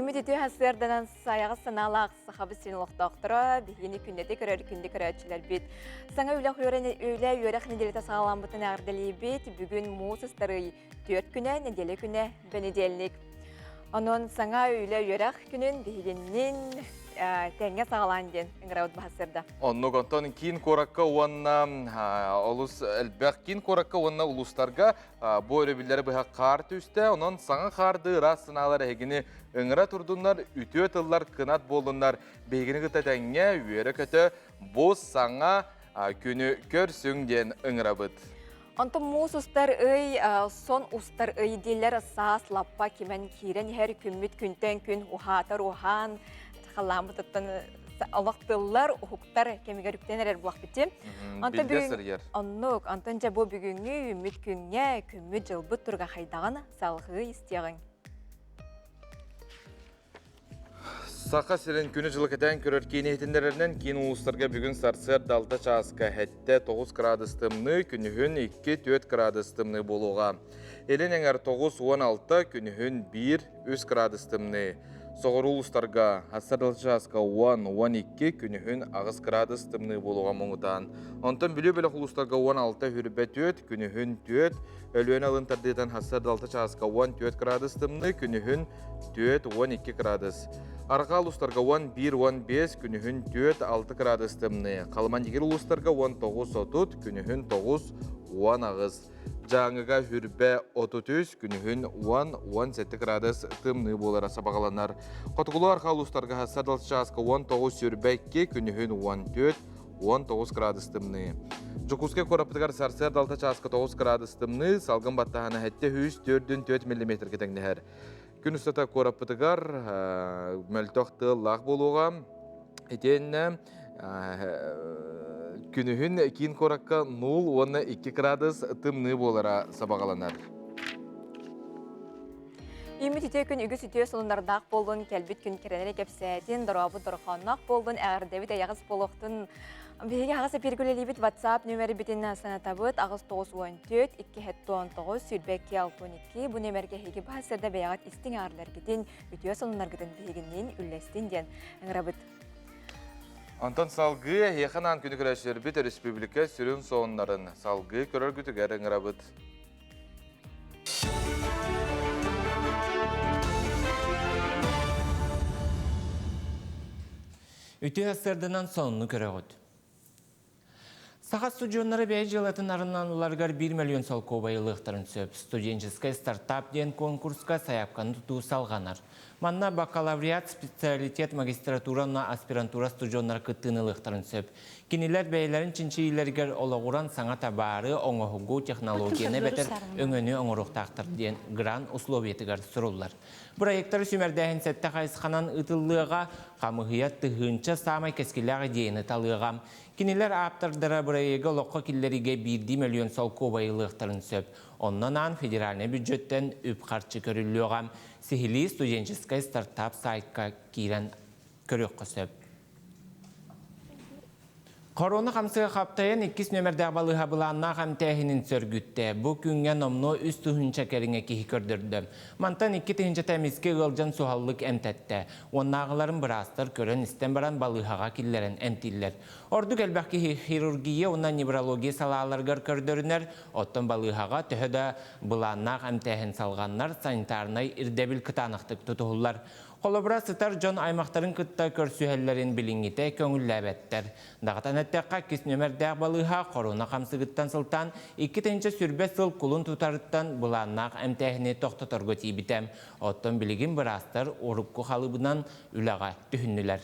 Үүммүт үтүө сарсыарданан сайаҕас санаалаах Сахабыт сирин олохтоохторо биһигини күннэтэ көрөр күндү көрөөччүлэрбит. Саҥа үлэ үлэ үөрэх нэдиэлэтэ саҕаламмытын эҕэрдэлиибит. Бүгүн муус ыстарый түөрт күнэ, нэдиэлэ күнэ, бэнидиэлник. Онон саҥа үлэ үөрэх күнүн биһигиннин тэҥҥэ саҕалаан диэн ыҥырабыт баһасырда. Оннук онтон киин куоракка уонна олус элбэх киин куоракка уонна улуустарга Бу өрөбүллэри быһа хаар түстэ, онон саҥа хаарды ыраас санаалар эһигини ыҥыра турдуннар, үтүө тыллар кынат буоллуннар, биһигини кытта тэҥҥэ үөрэ-көтө бу саҥа күнү көрсүҥ диэн ыҥырабыт. Онтон муус устар ый, сон устар ый дииллэр саас лаппа кимэн киирэн иһэр күммүт күнтэн күн уһаатар уһаан халлааммытыттан олох тыллар уһуктар кэмигэр үктэн эрэр буолахпыт Онтон бүгүн оннук онтон дьэ бу бүгүҥҥү үүммүт күҥҥэ күммүт дьылбыт туруга хайдаҕын салҕыы истиэҕиҥ. Саха сирин күнү-дьылы кэтээн көрөр киин иһитиннэрэринэн киин улуустарга бүгүн сарсыарда 6 чааска хэттэ 9 кыраадыс тымныы, күнүһүн 2-4 кыраадыс тымныы буолуоҕа. Илин эҥэр 9-16, күнүһүн 1-3 кыраадыс тымныы. Соҕуруу улуустарга сарсыарда чааска 10-12, күнүһүн 8 кыраадыс тымныы буолуоҕа муҥутаан. Онтон Бүлүү бөлөх улуустарга 16 үрбэ 4, күнүһүн 4, Өлүөнэ алын тардыытан сарсыарда 6 чааска 14 кыраадыс тымныы, күнүһүн 4-12 кыраадыс. Арҕаа улуустарга 11-15, күнүһүн 4-6 кыраадыс тымныы. Халыман-Дьигир улуустарга 19-30, күнүһүн 9-18. Дьааҥыга Хүрбэ 33, күнүһүн 10-17 кыраадыс тымныы буолара сабаҕаланар. Хотугулуу-Арҕаа улуустарга сарсыарда чааска 19 Сүрбэ 2, күнүһүн 14, 19 кыраадыс тымныы. Дьокуускай куораппытыгар сарсыарда 6 чааска 9 кыраадыс тымныы, салгын баттаһана 704 миллиметргэ тэҥнэһэр. Күн устата куораппытыгар мөлтөх тыаллаах буолуоҕа. Итиэннэ күнүһүн киин куоракка 0 уонна 2 кыраадыс тымныы буолара сабаҕаланар. Үүммүт үтүө күн үгүс үтүө сонуннардаах буоллун, кэлбит күн кэрэнэрэ кэпсээтин, дорообут дорохоонноох буоллун, эҕэрдэбит эйэҕэс буолуохтун. Биһиги аҕыс эпииргэ үлэлиибит WhatsApp нүөмэрбитин санатабыт 894 219 22 62 бу нүөмэргэ эһиги баһа бэйэҕит истиҥ эҕэрдэлэргитин, үтүө сонуннаргытын биһигинниин үллэстин диэн ыҥырабыт. Онтон салгыы эһиэхэ анаан күнү көрөөччүлэрбит өрөспүүбүлүкэ сүрүн сонуннарын салгыы көрөргүтүгэр ыҥырабыт. Үтүө сарсыарданан сонуну көрөҕүт. Саха студеннара бэйэ дьыалатын арынан ыларыгар 1 миллион солкуобай ылыахтарын сөп. Студенческай стартап диэн конкурска сайаапканы тутуу салҕанар. Манна бакалавриат, специалитет, магистратура уонна аспирантура студеннара кыттыыны ылыахтарын сөп. Кинилэр бэйэлэрин чинчийиилэригэр олоҕуран саҥа табаары, оҥоһугу, технологияны эбэтэр өҥөнү оҥоруохтаахтар диэн грант условиятыгар суруллар. Проектары сүүмэрдээһин сэттэ хайысханан ыытыллыаҕа, хамыыһыйа тыһыынча саамай кэскиллээх идеяны талыаҕа. Кинилэр ааптардара бырайыагы олоххо киллэриигэ биирдии мөлүйүөн солкуобай ылыахтарын сөп. Онно анаан федеральнай бюджеттэн үп-харчы көрүллүөҕэ. Сиһилии студенческай стартап сайтка киирэн көрүөххэ сөп. Хоруона хамсыга хаптайан иккис нүөмэрдээх балыыһа былааннаах эмтээһинин сөргүттэ. Бу күҥҥэ номнуо 3 тыһыынча кэриҥэ киһи көрдөрдө. Мантан 2 тыһыынчата эмискэ ыалдьан суһаллык эмтэттэ. Уоннааҕыларын быраастар көрөн-истэн баран балыыһаҕа киллэрэн эмтииллэр. Ордук элбэх киһи хирургия уонна неврология салааларыгар көрдөрүнэр, оттон балыыһаҕа төһө да былааннаах эмтээһин салҕаннар, санитарнай ирдэбил кытаанахтык тутуһуллар. Холобура, сытар дьон аймахтарын кытта көрсүһэллэрин билиҥҥитэ көҥүллээбэттэр. Даҕатан эттэххэ, иккис нүөмэрдээх балыыһа хоруона хамсыгыттан сылтаан 2020 сыл кулун тутарыттан былааннаах эмтээһини тохтоторго тиийбитэ. Оттон билигин быраастар урукку халыыбынан үлэҕэ түһүннүлэр.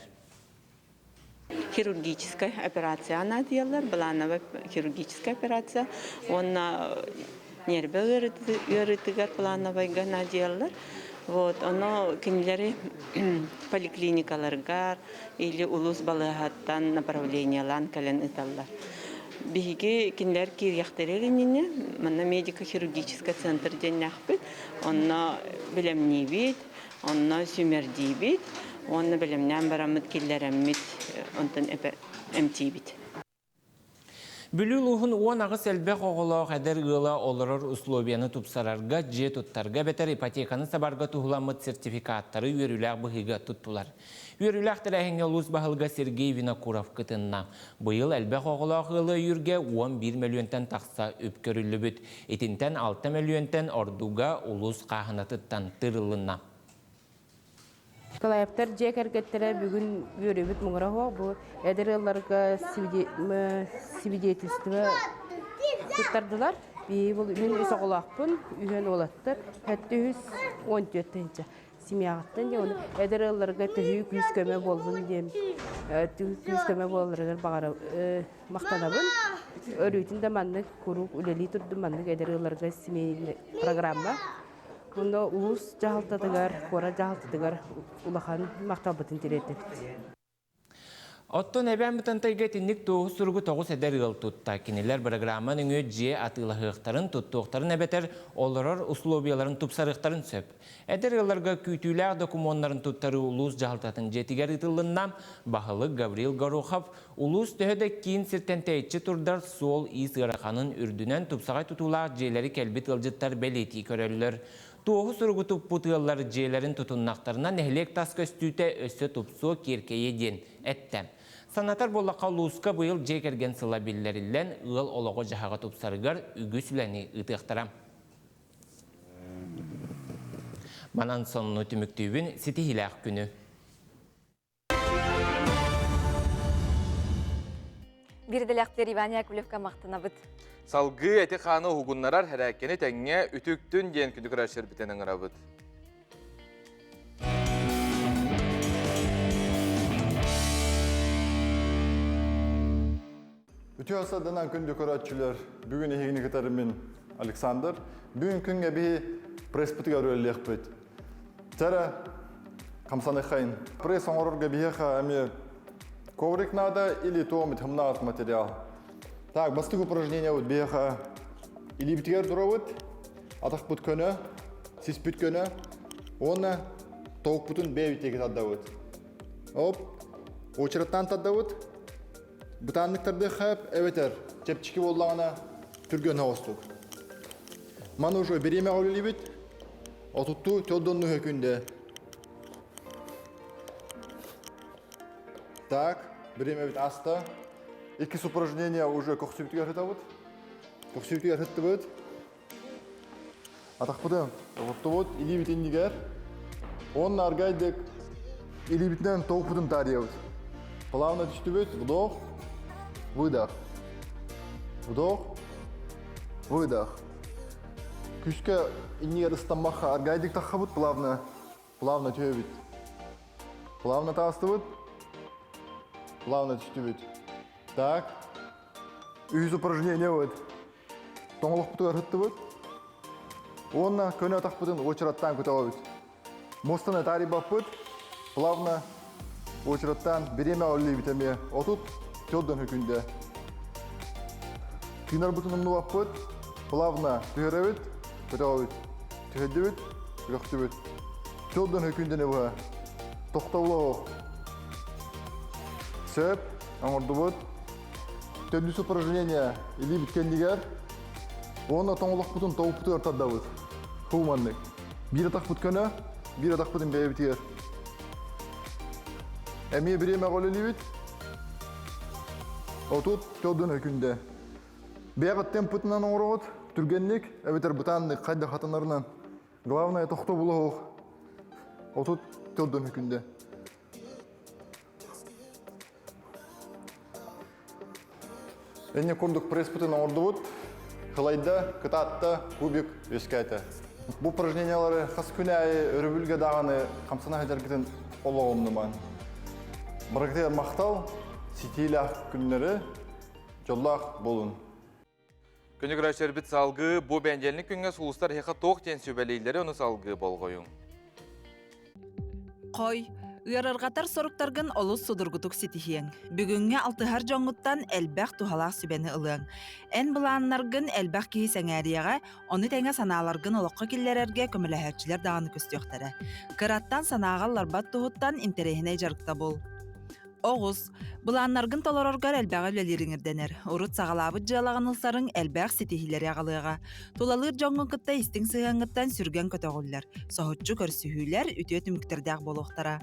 Хирургическая операция анаатыйаллар, былаановая хирургическая операция уонна ньиэрбэ ыарыытыгар плановайга наадыйаллар. Вот, ону кинилэри поликлиникаларга или улуус балыыһаттан направлениелаан кэлэн ыыталлар. Биһиги кинилэр киириэхтэрэ иннинэ манна медико-хирургический центр диэннээхпит. Онно бэлэмниибит, Онно сүүмэрдиибит уонна бэлэмнээн бараммыт киллэрэммит, онтон эмтиибит. Бүлүү улууһун 18 элбэх оҕолоох эдэр ыала олорор условияны тупсарарга, дьиэ туттарга эбэтэр ипотеканы сабарга туһуламмыт сертификаттары үөрүүлээх быһыыга туттулар. Үөрүүлээх тэрээһиҥҥэ улуус баһылыга Сергей Винокуров кытынна. Быйыл элбэх оҕолоох ыалы өйүүргэ 11 мөлүйүөнтэн тахса үп көрүллүбүт. Итинтэн 6 мөлүйүөнтэн ордуга улуус хааһынатыттан тыырыллынна. Николаевтар дьиэ кэргэттэрэ бүгүн үөрүүбүт муҥура суох. Бу эдэр ыалларга свидетельство туттардылар. Мин үс оҕолоохпун, үһүөн уолаттар. Сэттэ үһүс 14 тыһыынча семьяҕыттан диэн ону эдэр ыалларга төһүү күүс-көмө буоллун диэн күүс-көмө буолалларыгар баҕара махтанабын. Өрүүтүн да маннык куруук үлэлии турдум маннык эдэр ыалларга семейный программа. Онно улуус дьаһалтатыгар, куорат дьаһалтатыгар улахан махталбытын тириэрдэбит. Оттон Эбээн Бытантайга итинник туоһу суругу тоҕус эдэр ыал тутта. Кинилэр бырагыраама нөҥүө дьиэ атыылаһыахтарын, туттуохтарын эбэтэр олорор условияларын тупсарыахтарын сөп. Эдэр ыалларга күүтүүлээх докумуоннарын туттарыы улуус дьаһалтатын дьиэтигэр ыытыллынна. Баһылык Гаврил Горохов улуус төһө да киин сиртэн тэйиччи турдар суол-иис ыараханын үрдүнэн тупсаҕай тутуулаах дьиэлэри кэлбит ыалдьыттар бэлиэтии көрөллөр. Туоһу суругу туппут ыаллар дьиэлэрин тутуннахтарына нэһилиэк тас көстүүтэ өссө тупсуо, киэркэйиэ диэн эттэ. Санатар буоллахха, улууска быйыл дьиэ кэргэн сыла биллэриллэн, ыал олоҕо-дьаһаҕа тупсарыгар үгүс үлэни ыытыахтара. Манан сонуну түмүктүүбүн, ситиһиилээх күнү! Бирдэлэхтэр Иван Яковлевка махтанабыт. Салгыы эти-хааны уһугуннарар хэрээккэни тэҥҥэ үтүктүн диэн күндү көрөөччүлэрбитин ыҥырабыт. Үтүө асаданан күндү көрөөччүлэр, бүгүн эһигини кытары мин Александр. Бүгүн күҥҥэ биһи пресспытыгар үлэлиэхпит. Тара хамсаныхайын. Пресс оҥорорго биһиэхэ эмиэ коврик надо или туомит хымнаах материал. Так, бастык упражнение вот биһиэхэ илиибитигэр туробут, атахпыт көнө, сиспит көнө, уонна тоукпутун бэйэбитигэр тардабыт. Оп, очереттан тардабыт, Бытааннык тардыахха эбэтэр чэпчэки буоллаҕына түргэн оҕустук. Маны уже бириэмэҕэ үлэлиибит. Отуттуу төлдоннуһа күндэ. Так, бириэмэбит аста. Иккис упражнение уже көхсүбүтүгэр ыытабыт. Көхсүбүтүгэр ыттыбыт. Атахпытын оҕуттубут, илиибит иннигэр. Уонна аргайдык илиибитинэн тоукпутун таарыйабыт. Плавно түстүбүт, вдох, выдох. Вдох, выдох. Күскэ иннигэр ыстаммахха аргайдык таххабыт, плавно, плавно түһэбит. Плавно таастыбыт, плавно түстүбүт. Так, үһүс упражнение вот. Тоҥолохпутугар ыһыттыбыт. Уонна көнө атахпытын уочараттаан көтөҕөбүт. Муостаны таарыйбаппыт, плавно уочараттаан бириэмэ үлэлиибит эмиэ 30 тылдан хүкүндэ. Тыынарбытын умнубаппыт, плавно түһэрэбит, көтөҕөбүт. Түһэрдибит, үөхтүбүт. Тылдан хүкүндэни быһа. Тохтобула Сөп, оҥордубут. Төрдүс упражнение илиибит кэннигэр уонна тоҥолохпутун тобукпутугар тардабыт. Хуу маннык. Биир атахпыт көнө, биир атахпытын бэйэбитигэр. Эмиэ бириэмэҕэ үлэлиибит. Отут төрдүн өкүндэ. Бэйэҕит темпытынан оҥороҕут, түргэнник, эбэтэр бытааннык хайдах хатанарынан. Главное тохтобула суох. 30 төрдүн өкүндэ. Энне курдук пресспытын оҥордубут. Кылайда, кытаатта, кубик үөскээтэ. Бу упражнениялары хас күн аайы өрөбүлгэ даҕаны хамсана сылдьаргытын олоҕумнуман. Барыгытыгар махтал, ситиилээх күннэри, дьоллоох буолун. Күнү көрөөччүлэрбит салгыы бу бэнидиэнньик күҥҥэ сулустар эһиэхэ туох диэн сүбэлииллэри ону салгыы болҕойуҥ. Хой, ыарырҕатар соруктаргын олус судургутук ситиһиэҥ. Бүгүҥҥү алтыһар дьоҥҥуттан элбэх туһалаах сүбэни ылыаҥ. Эн былааннаргын элбэх киһи сэҥээриэҕэ, ону тэҥэ санааларгын олоххо киллэрэргэ көмөлөһөөччүлэр даҕаны көстүөхтэрэ. Кыраттан санааҕа ылларбат туһуттан интэриэһинэй дьарыкта бул. Оҕус, былааннаргын толороргор элбэҕи үлэлиириҥ ирдэнэр. Урут саҕалаабыт дьыалаҕын ылсарыҥ элбэх ситиһиилэри аҕалыаҕа. Тулалыыр дьоҥҥун кытта истиҥ сыһыаҥҥыттан сүргэҥ көтөҕүллэр. Соһуччу көрсүһүүлэр үтүө түмүктэрдээх буолуохтара.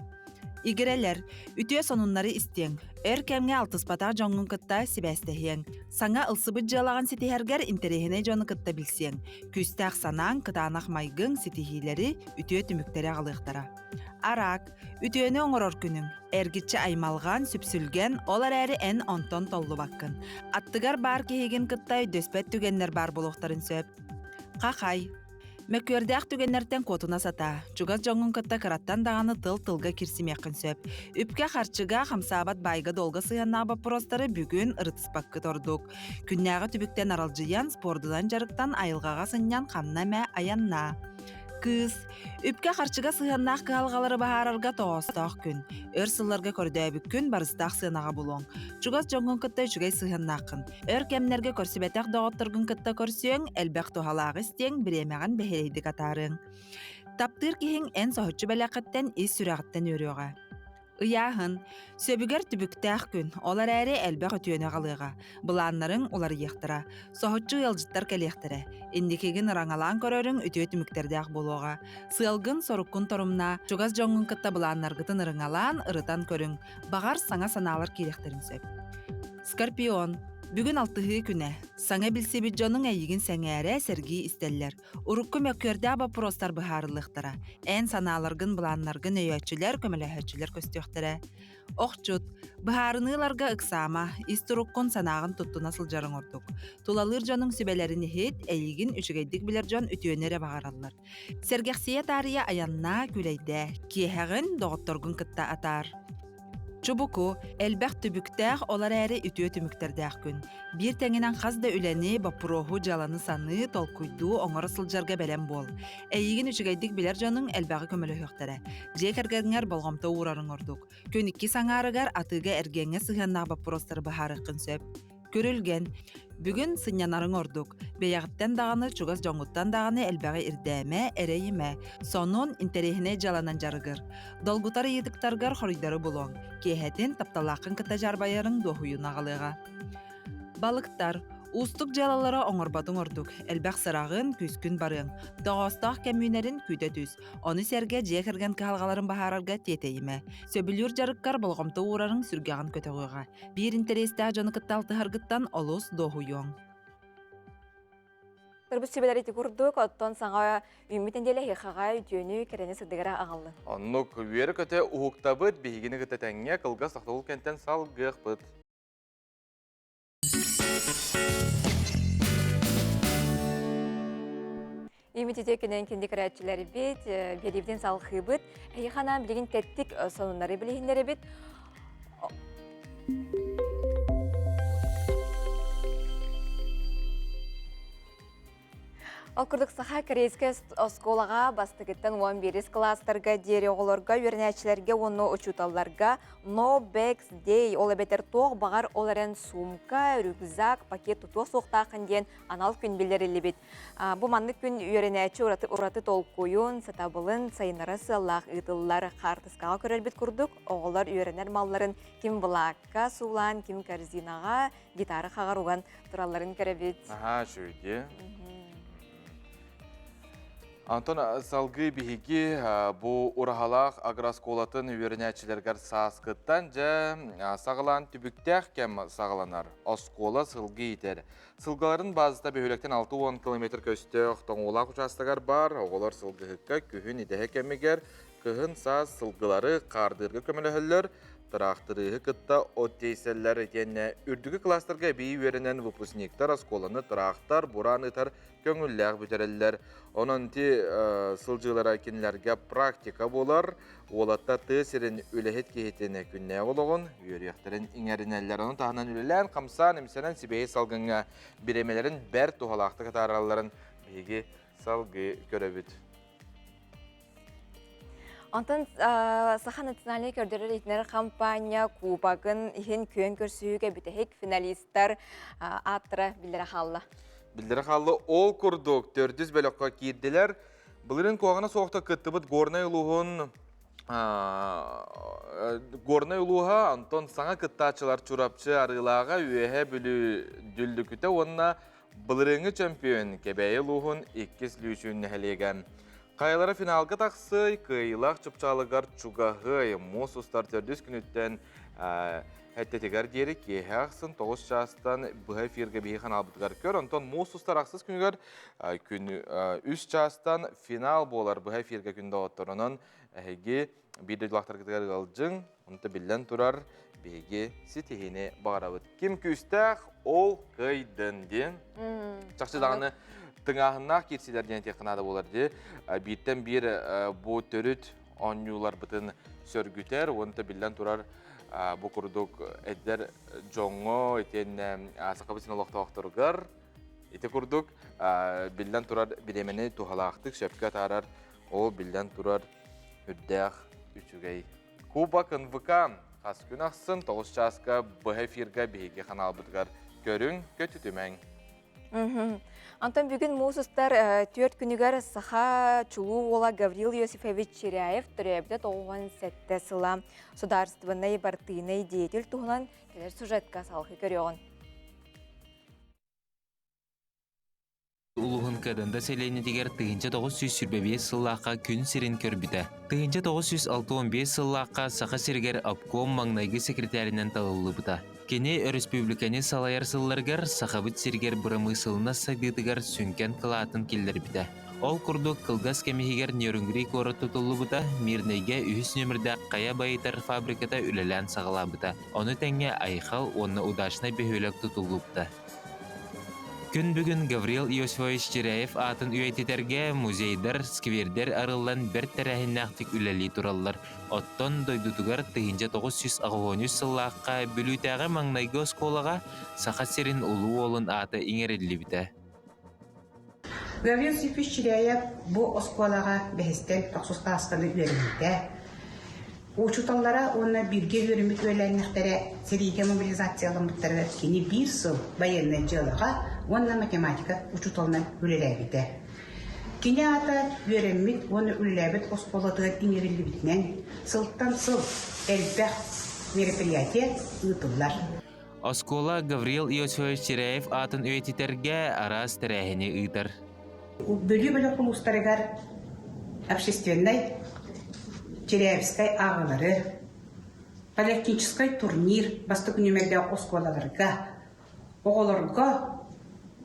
Игирэлэр, үтүө сонуннары истиэҥ. Өр кэмҥэ алтыспатах дьоҥҥун кытта сибээстэһиэҥ. Саҥа ылсыбыт дьыалаҕын ситиһэргэр интэриэһинэй дьону кытта билсиэҥ. Күүстээх санааҥ, кытаанах майгыҥ ситиһиилэри, үтүө түмүктэри аҕалыахтара. Араак, үтүөнү оҥорор күнүҥ. Эргиччи аймалҕан, сүпсүлгэн, ол эрээри эн онтон толлубаккын. Аттыгар баар киһигин кытта өйдөспөт түгэннэр баар буолуохтарын сөп. Хахай, Мөккүөрдээх түгэннэртэн куотуна сатаа. Чугас дьоҥҥун кытта кыраттан даҕаны тыл-тылга киирсимиэххин сөп. Үпкэ-харчыга, хамсаабат баайга-дуолга сыһыаннаах боппуруостары бүгүн ырытыспаккыт ордук. Күннээҕи түбүктэн аралдьыйан, спордунан дьарыктан, айылҕаҕа сынньан ханна эмэ айаннаа. Кыыс, үпкэ-харчыга сыһыаннаах кыһалҕалары быһаарарга тоҕоостоох күн. Өр сылларга көрдөөбүккүн барыстаах сыанаҕа булуоҥ. Чугас дьоҥҥун кытта үчүгэй сыһыаннааххын. Өр кэмнэргэ көрсүбэтэх доҕотторгун кытта көрсүөҥ, элбэх туһалааҕы истиэҥ, бириэмэҕин бэһиэлэйдик атаарыаҥ. Таптыыр киһиҥ эн соһуччу бэлэххиттэн ис сүрэҕиттэн үөрүөҕэ. Ыйааһын. Сөбүгэр түбүктээх күн, ол эрээри элбэх үтүөнү аҕалыаҕа. Былааннарыҥ уларыйыахтара. Соһуччу ыалдьыттар кэлиэхтэрэ. Инникигин ыраҥалаан көрөрүҥ үтүө түмүктэрдээх буолуоҕа. Сыалгын, соруккун торумнаа, чугас дьоҥҥун кытта былааннаргытын ырыҥалаан, ырытан көрүҥ. Баҕар, саҥа санаалар киириэхтэрин сөп. Скорпион. Бүгүн алтыһыы күнэ. Саҥа билсибит дьонуҥ эйигин сэҥээрэ, сэргии истэллэр. Урукку мөккүөрдээх боппуруостар быһаарыллыахтара. Эн санааларгын, былааннаргын өйөөччүлэр, көмөлөһөөччүлэр көстүөхтэрэ. Охчут, быһаарыныыларга ыксаама, ис туруккун, санааҕын туттуна сылдьарыҥ ордук. Тулалыыр дьонуҥ сүбэлэрин иһит, эйигин үчүгэйдик билэр дьон үтүөнү эрэ баҕараллар. Сэргэхсийэ таарыйа айаннаа, күлэйдээ. Киэһэҕин доҕотторгун кытта атаар. Чубуку, элбэх түбүктээх, ол эрээри үтүө түмүктэрдээх күн. Биир тэҥинэн хас да үлэни, боппуруоһу, дьыаланы саныы, толкуйдуу, оҥоро сылдьарга бэлэм буол. Эйигин үчүгэйдик билэр дьонуҥ элбэҕи көмөлөһүөхтэрэ. Дьиэ кэргэҥҥэр болҕомто уурарыҥ ордук. Күн иккис аҥаарыгар атыыга-эргиэҥҥэ сыһыаннаах боппуруостары быһаарыаххын сөп. Күрүлгэн. Бүгүн сынньанарыҥ ордук. Бэйэҕиттэн даҕаны, чугас дьоҥҥуттан даҕаны элбэҕи ирдээмэ, эрэйимэ. Сонун, интэриэһинэй дьыаланан дьарыгыр. Долгутар ыйытыктаргар хоруйдары булуоҥ. Киэһэтин тапталлааххын кытта дьаарбайарыҥ дуоһуйууну аҕалыаҕа. Балыктар. Уустук дьыалалары оҥорботуҥ ордук. Элбэх сыраҕын, күүскүн барыаҥ. Тоҕоостоох кэм үүнэрин күүтэ түс. Ону сэргэ дьиэ кэргэн кыһалҕаларын быһаарарга тиэтэйимэ. Сөбүлүүр дьарыккар болҕомто уурарыҥ сүргэҕин көтөҕүөҕэ. Биир интэриэстээх дьону кытта алтыһаргыттан олус дуоһуйуоҥ. Көрбүт сүбэлэр ити курдук, оттон саҥа үүммүт нэдиэлэ эһиэхэҕэ үтүөнү, кэрэни сырдыгара аҕаллын. Оннук үөрэ-көтө уһуктабыт, биһигини кытта тэҥҥэ кылгас тохтобул кэнтэн салгыахпыт. Үүмүт үтүө күнүн күндү көрөөччүлэрбит, биэриибитин салҕыыбыт. Эһиэхэ анаан билигин тэттик сонуннары билиһиннэрэбит. Ол курдук Саха корейскай оскуолаҕа бастакыттан 11 кылаастарга диэри оҕолорго, үөрэнээччилэргэ уонна учууталларга No Bags Day, ол эбэтэр туох баҕар ол эрэн сумка, рюкзак, пакет тутуох суохтааххын диэн анал күн биллэриллибит. Бу маннык күн үөрэнээччи ураты, ураты толкуйун, сатабылын сайыннара сыаллаах ыытыллар. Хаартыскаҕа көрөрбүт курдук, оҕолор үөрэнэр малларын ким былаакка суулаан, ким корзинаҕа, гитара хаҕар уган туралларын көрөбүт. Аһаа, үчүгэй. Антон салгыы биһиги бу Ураһалаах агрооскуолатын үөрэнээччилэригэр сааскыттан дьэ саҕалаан түбүктээх кэм саҕаланар. Оскуола сылгы иитэр. Сылгыларын баазата бөһүөлэктэн 60 километр көстөөх Тоҥуулаах учаастагар баар. Оҕолор сылгыһыкка күһүн идэһэ кэмигэр, кыһын саас сылгылары хаардыырга көмөлөһөллөр, тыраахтырыыһы кытта от тиэйсэллэр итиэннэ үрдүкү кылаастарга эбии үөрэнэн выпускниктар оскуоланы тыраахтар, бураан ыытар көҥүллээх бүтэрэллэр. Онон ити сылдьыылара кинилэргэ практика буолар. Уолаттар тыа сирин үлэһит киһитин күннээҕи олоҕун, үөрүйэхтэрин иҥэринэллэр. Ону таһынан үлэлээн, хамсаан, имсэнэн сибиэһэй салгыҥҥа бириэмэлэрин бэрт туһалаахтык атааралларын биһиги салгыы көрөбүт. Онтон Саха национальнай көрдөрөр-иһитиннэрэр хампаанньа кубогын иһин күөн көрсүһүүгэ бүтэһик финалистар ааттара биллэрэ хаалла. Биллэрэ хаалла. Ол курдук төрдүс бөлөххө киирдилэр. Былырыын куһаҕана суохта кыттыбыт Горнай улууһун. Горнай улууһа, онтон саҥа кыттааччылар Чурапчы, Арыылааҕа, Үөһээ Бүлүү Дүллүкүтэ уонна былырыыҥҥы чөмпүйүөн Кэбээйи улууһун иккис Лүүчүүн нэһилиэгэ. Хайалара финалга тахсыай, кыайыылаах чыпчаалыгар чугаһыай, муус устар төрдүс күнүттэн эттэтигэр диэри киэһэ ахсын 9 чаастан быһа эфиргэ биһи ханаалбытыгар көр, онтон муус устар ахсыс күнүгэр күн 3 чаастан финал буолар быһа эфиргэ күн доҕотторунан эһиги биир дойдулаахтаргытыгар ыалдьыҥ, онто биллэн турар биһиги ситиһиини баҕарабыт. Ким күүстээх, ол кыайдын диэн. Чахчы даҕаны тыҥааһыннаах киирсиилэр диэн этиэххэ наада буолар дии. Бииртэн биир бу төрүт оонньууларбытын сөргүтэр, уонна биллэн турар бу курдук эдэр дьоҥҥо итиэннэ Сахабыт сирин олохтоохторугар ити курдук биллэн турар бириэмэни туһалаахтык сөпкө атаарар ол биллэн турар үрдээх үчүгэй Кубок НВК хас күн ахсын 9 чааска быһа эфирга биһиги ханаалбытыгар көрүҥ, көтүтүмэҥ. Антон бүгүн муус устар түөрт күнүгэр саха чулуу уола Гаврил Иосифович Чиряев төрөөбүтэ 97 сыла судаарыстыбаннай партийнай деятель туһунан кэлэр сюжетка салгыы көрүөҕүн. Улууһун Кыаданда сэлиэнньэтигэр 1925 сыллаахха күн сирин көрбүтэ. 1965 сыллаахха Саха сиригэр обком маҥнайгы секретарынан талыллыбыта. Кини өрөспүүбүлүкэни салайар сылларыгар Сахабыт сиригэр бырамыысылынас сайдыытыгар сүҥкэн кылаатын киллэрбитэ. Ол курдук, кылгас кэм иһигэр Нерюнгри куорат тутуллубута, Мирнэйгэ үһүс нүөмэрдээх хайа байытар фабриката үлэлээн саҕалаабыта. Ону тэҥэ Айхал уонна Удачнай бөһүөлэк тутуллубута. Күн бүгүн Гаврил Иосифович Чиряев аатын үйэтитэргэ музейдар, сквердэр арыллан бэрт тэрээһиннээхтик үлэлии тураллар. Оттон дойдутугар 1983 сыллаахха Бүлүүтээҕи маҥнайгы оскуолаҕа Саха сирин улуу уолун аата иҥэриллибитэ. Гаврил Иосифович Чиряев бу оскуолаҕа бэһистэн тохсус кылаасканы үөрэммитэ. Учууталлара уонна бииргэ үөрэммит үөлээннэхтэрэ сэриигэ мобилизацияламмыттарыгар кини биир сыл байыаннай дьыалаҕа уонна математика учууталынан үлэлээбитэ. Кини аата үөрэммит уонна үлэлээбит оскуолатыгар иҥэриллибитинэн сылтан сыл элбэх мероприятие ыытыллар. Оскуола Гаврил Иосифович Чиряев аатын үйэтитэргэ араас тэрээһини ыытар. Бүлүү бөлөх улуустарыгар общественнай Чиряевскай ааҕыылары, политическай турнир бастакы нүөмэрдээх оскуолаларга оҕолорго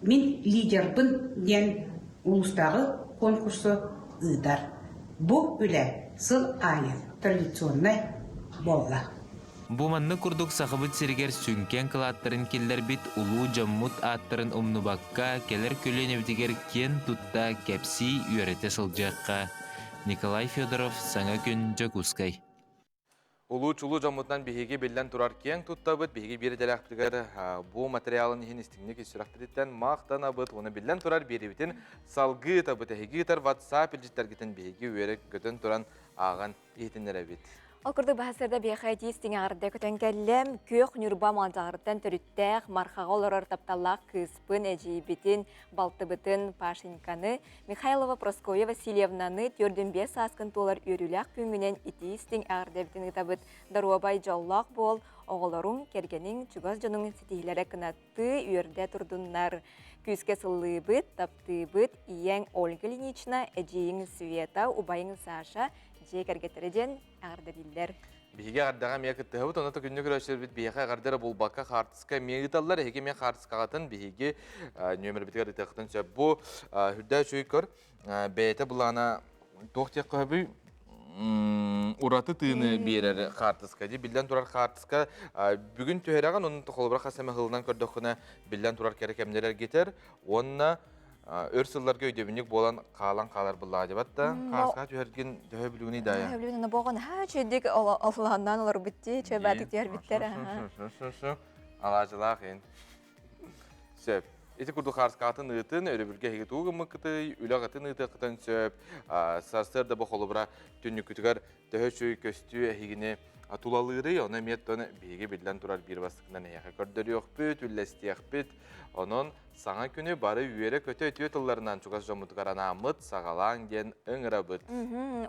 Мин лидербын диэн улуустааҕы конкурсу ыытар. Бу үлэ сыл аайы традиционнай буолла. Бу маннык курдук Сахабыт сиригэр сүҥкэн кылааттарын киллэрбит улуу дьоммут ааттарын умнубакка, кэлэр көлүөнэбитигэр киэн тутта кэпсии, үөрэтэ сылдьыахха. Николай Федоров, Саҥа күн, Дьокуускай. Улуу чулуу дьоммутунан биһиги биллэн турар киэҥ туттабыт, биһиги биир идэлээхпитигэр бу материалын иһин истиҥник ис сүрэхпититтэн махтанабыт уонна биллэн турар биэриибитин салгыы ыытабыт. Эһиги ыытар WhatsApp илдьиттэргитин биһиги үөрэ көтөн туран ааҕан иһитиннэрэбит. Ол курдук баһасырда биэхэ тиис тиҥэҕэрдэ көтөн кэллэм. Күөх Ньурба Малдьаҕарыттан төрүттээх Мархаҕа олорор тапталлаах кыыспын, эдьиийбитин, балтыбытын Пашеньканы, Михайлова Прасковья Васильевнаны 45 сааскын туолар үөрүүлээх күҥҥүнэн итии-истиҥ эҕэрдэбитин ыытабыт. Доруобай, дьоллоох буол, оҕолоруҥ, кэргэниҥ, чугас дьонуҥ ситиһиилэрэ кынаттыы, үөрдэ турдуннар. Күүскэ сыллыыбыт, таптыыбыт, ийэҥ Ольга Ильинична, эдьиийиҥ Света, убайыҥ Саша, дьиэ кэргэттэрэ диэн эҕэрдэлииллэр. Биһиги эҕэрдэҕэ эмиэ кыттыһабыт, онно күннү көрөөччүлэрбит биһиэхэ эҕэрдэ эрэ булбакка хаартыска эмиэ ыыталлар. Эһиги эмиэ хаартыскаҕытын биһиги нүөмэрбитигэр ыытыаххытын сөп. Бу үрдээ үчүгэй көр, бэйэтэ былаана туох диэххэ сөбүй? Ураты тыыны биэрэр хаартыска. Дии биллэн турар хаартыска бүгүн түһэрэҕин, онон холобура хас эмэ сылынан көрдөххүнэ биллэн турар кэрэ кэмнэр эргитэр уонна өр сылларга өйдөбүнньүк буолан хаалан хаалар быллаадьабат да хааска түһэргин төһө билигиний дая Билигин аны боҕон ха чүйдик оллааннаан олорбут дии чөбаатык түһэрбиттэр алаажылаах ин сөп ити курдук хаарскаатын ыытын өрөбүлгэ эһиги тугу гыммыккытый үлэҕитин ыытыаххытын сөп сарсыарда бу холобура түннүккүтүгэр төһө үчүгэй көстүү эһигини тулалыырый, ону эмиэ оттон биһиги биллэн турар биир бастакынан эһиэхэ көрдөрүөхпүт, үллэстиэхпит. Онон саҥа күнү бары үөрэ-көтө үтүө тылларынан чугас дьоммутугар анааммыт саҕалааҥ диэн ыҥырабыт.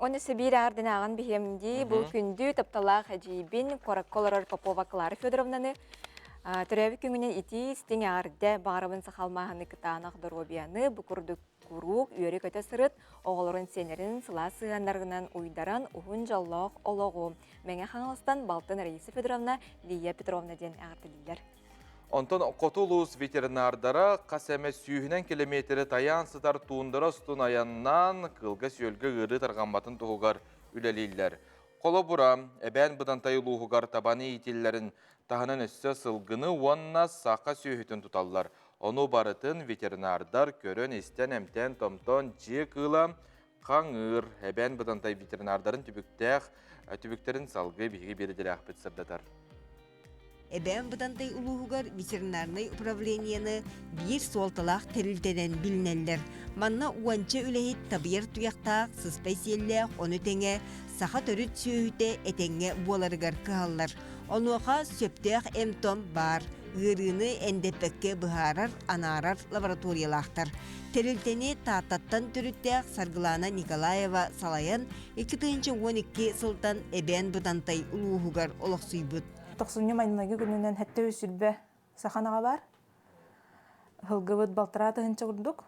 Уонна Сибиир аардын ааҕан биһиэм дии бу күндү тапталаах эдьиийбин куоракка олорор Попова Клара Федоровнаны төрөөбүт күҥүнэн итии истиҥ эҕэрдэ баҕарабын саха алмааһыны кытаанах доруобуйаны бу курдук куруук үөрэ-көтө сырыт оҕолорун сиэннэрин сылаас сыһыаннарынан уйдаран уһун дьоллоох олоҕу Мэҥэ Хаҥаластан балтын Раиса Федоровна Лия Петровна диэн эҕэрдэлииллэр. Онтон хоту улуус ветеринардара хас эмэ сүүһүнэн километры тайаан сытар туундара устун айаннаан кыылга-сүөлгэ ыарыы тарҕамматын туһугар үлэлииллэр. Холобура, Эбээн Бытантай улууһугар табаны иитиллэрин таһынан өссө сылгыны уонна саха сүөһүтүн туталлар. Ону барытын ветеринардар көрөн-истэн, эмтээн-томтоон дьиэ кыыла хаҥыыр. Эбээн Бытантай ветеринардарын түбүктээх түбүктэрин салгыы биһиги биэрдилээхпит сырдатар. Эбээн Бытантай улууһугар ветеринарнай управлениены биир суолталаах тэрилтэнэн билинэллэр. Манна уонча үлэһит табыйар туйахтаах, сыспай сиэллээх, ону тэҥэ саха төрүт сүөһүтэ этэҥҥэ буоларыгар кыһаллар. Онуоха сөптөөх эм-том баар, ыарыыны эндэппэккэ быһаарар, анаарар лабораториялаахтар. Тэрилтэни Тааттаттан төрүттээх Саргылаана Николаева салайан, 2012 сылтан Эбээн Бытантай улууһугар олохсуйбут. Тохсунньу маҥнайгы күнүнэн сэттэ үс сүрбэ саханаҕа баар. Һылгыбыт балтараа тыһыынча курдук,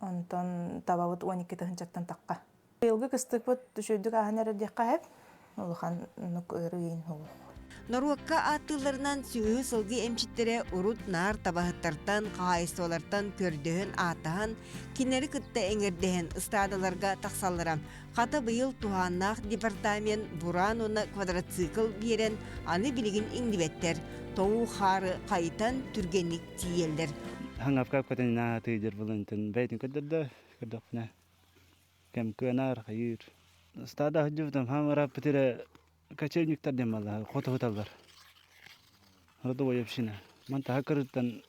онтон табабыт 12 тыһыынчаттан тахха. Быйылгы кыстыкпыт үчүгэйдик ааһан эрэр диэххэ сөп. Улахан ыарыы суох. Норуокка ааттыылларынан сүөһү-сылгы эмчиттэрэ урут наар табаһыттартан, хаһаайыстыбалартан көрдөһөн-ааттаһан, кинилэри кытта эҥэрдэһэн ыстаадаларга тахсаллара. Хата быйыл туһааннаах департамент бураан уонна квадроцикл биэрэн, аны билигин иҥнибэттэр. Тоҥуу хаары хайытан түргэнник тиийэллэр. Хаҥапка көтөнүнэ тыйдыр булантын бэйтин көрдөрдө көрдөхпүнэ кэм кыанаар хайыыр. Стада сылдьыбытым хаам ырааппыт эрэ кочевниктар диэн баллар хотуһуталлар. Родовой община. Ман таһа кырыттан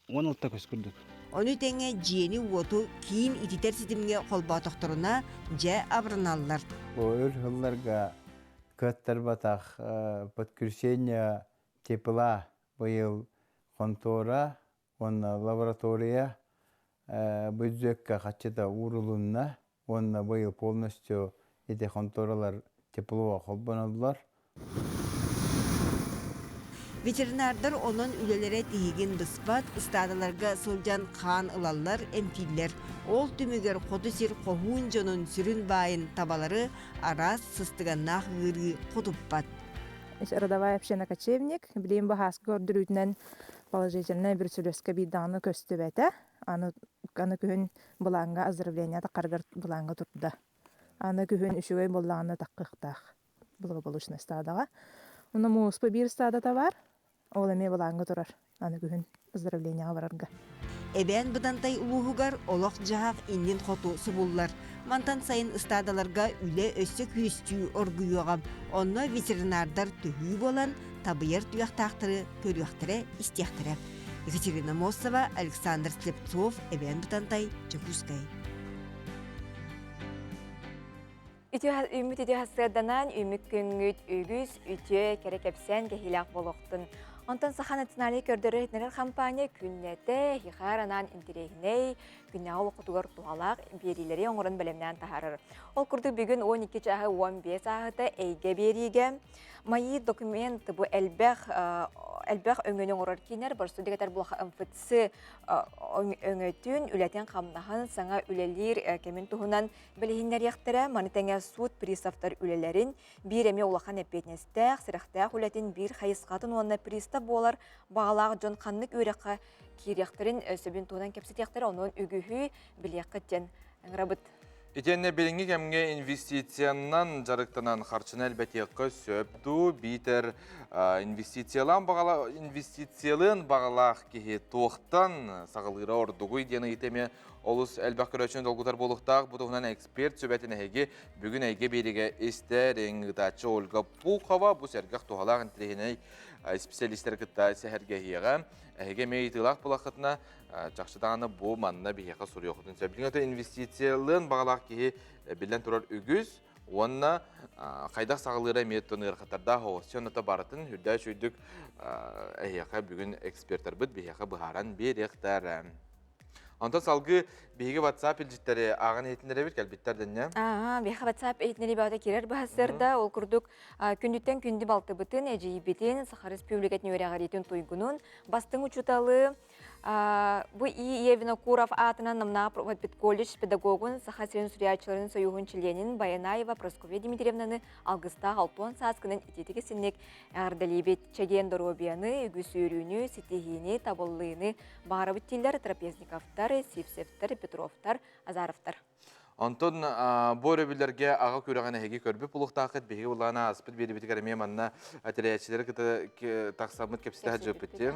16 көс курдук. Ону тэҥэ дьиэни-уоту киин ититэр ситимҥэ холбоотохторуна, дьэ абыраналлар. Бу өр сылларга кыаттарбатах подключение тепла быйыл хонтуора уонна лаборатория бюджекка хаччыта уурулунна уонна быйыл полностью ити хонтуоралар тепло холбоноллор. Ветеринардар онон үлэлэрэ тиһигин быспат, ыстаадаларга сылдьан хаан ылаллар, эмтииллэр. Ол түмүгэр хоту сир хоһуун дьонун сүрүн баайын табалары араас сыстыганнаах ыарыы хотуппат. Родовая община кочевник билигин бу һааскы көрдөрүүтүнэн положительнай бүрүсүлүөскэ биир даҕаны көстүбэтэ. Аны аны күһүн былааҥҥа оздоровление таххарыгар былааҥҥа турда. Аны күһүн үчүгэй буоллаҕына таххыахтаах благополучнай стадаҕа. Онно мууспа биир стадата баар. Ол эмиэ былааҥҥа турар. Аны күһүн оздоровлениеҕа барарга. Эбээн Бытантай улууһугар олох-дьаһах иннин хоту субуллар. Мантан сайын ыстаадаларга үлэ өссө күөстүү оргуйуоҕа. Онно ветеринардар төһүү буолан, табыйар туйахтаахтары көрүөхтэрэ-истиэхтэрэ. Екатерина Мосова, Александр Слепцов, Эбээн Бытантай, Дьокуускай. Үүммүт үтүө сарсыарданан, үүммүт күҥҥүт үгүс, үтүө, кэрэ кэпсээн кэһиилээх буолуохтун. Онтон Саха национальнай көрдөрөр-иһитиннэрэр хампаанньа күннэтэ эһиэхэ анаан интэриэһинэй, күннээҕи олоххутугар туһалаах биэриилэри оҥорон бэлэмнээн таһаарар. Ол курдук бүгүн 12 чааһы 15 ааһыта эйгэ биэриигэ МАИ документ бу элбэх элбэх өҥөнү оҥорор киинэр боростуой дэгэтэр буолха МФЦ өҥөтүн, үлэтин-хамнаһын, саҥа үлэлиир кэмин туһунан билиһиннэриэхтэрэ. Маны тэҥэ суут приставтар үлэлэрин, биир эмиэ улахан эппиэтинэстээх, сэрэхтээх үлэтин биир хайысхатын уонна пристав буолар баҕалаах дьон ханнык үөрэххэ киириэхтэрин сөбүн туһунан кэпсэтиэхтэрэ. Онон үгүһү билиэххит диэн ыҥырабыт. Итиэннэ билиҥҥи кэмҥэ инвестициянан дьарыктанан харчыны элбэтиэххэ сөп дуу, биитэр инвестициялаан баҕала инвестициялыан баҕалаах киһи туохтан саҕалыыра ордугуй диэн ыйыта эмиэ олус элбэх көрөөччүнү долгутар буолуохтаах. Бу туһунан эксперт сүбэтин эһиги бүгүн эйгэ биэригэ истэр ыытааччы Ольга Пухова бу сэргэх туһалаах интэриэһинэй специалистары кытта сэһэргэһиэҕэ. Эһиги эмиэ ыйытыылаах булаххытына чахчы даҕаны бу манна биһиэхэ суруйуоххутун сөп. Билиҥҥи инвестициялыан баҕалаах киһи биллэн турар үгүс. Уонна хайдах саҕалыыра эмиэ оттон ыарахаттардаах оҕус. Онно барытын үрдээ үчүгдүк эһиэхэ бүгүн экспертарбыт биһиэхэ быһааран биэриэхтэр. Онтон салгыы биһиги WhatsApp илдьиттэри ааҕан иһитиннэрэбит кэлбиттэр дэннэ. Аа, биһиэхэ WhatsApp иһитиннэрии бөҕөтө киирэр быһасыарда. Ол курдук күндүттэн күндү балтыбытын, эдьиийбитин, Саха Республикатын үөрэҕириитин туйгунун, бастыҥ учууталы, Бу И. Винокуров аатынан Намнаах педколледж педагогун, Саха сирин суруйааччыларын союһун чилиэнин Баянаева Прасковья Дмитриевнаны алгыстаах алтуон сааскынан итиитик исинник эҕэрдэлиибит. Чэгиэн доруобуйаны, үгүс үөрүүнү, ситиһиини, табыллыыны баҕарабыт дииллэр Трапезниковтар, Сивцевтэр, Петровтар, Азаровтар. Онтон бу өрөбүллэргэ аҕа күрэҕин эһиги көрбүт булуохтааххыт. Биһиги былаана ааспыт биэрибитигэр эмиэ манна тэрийээччилэри кытта тахсаммыт кэпсэтэ сылдьыбыппыт.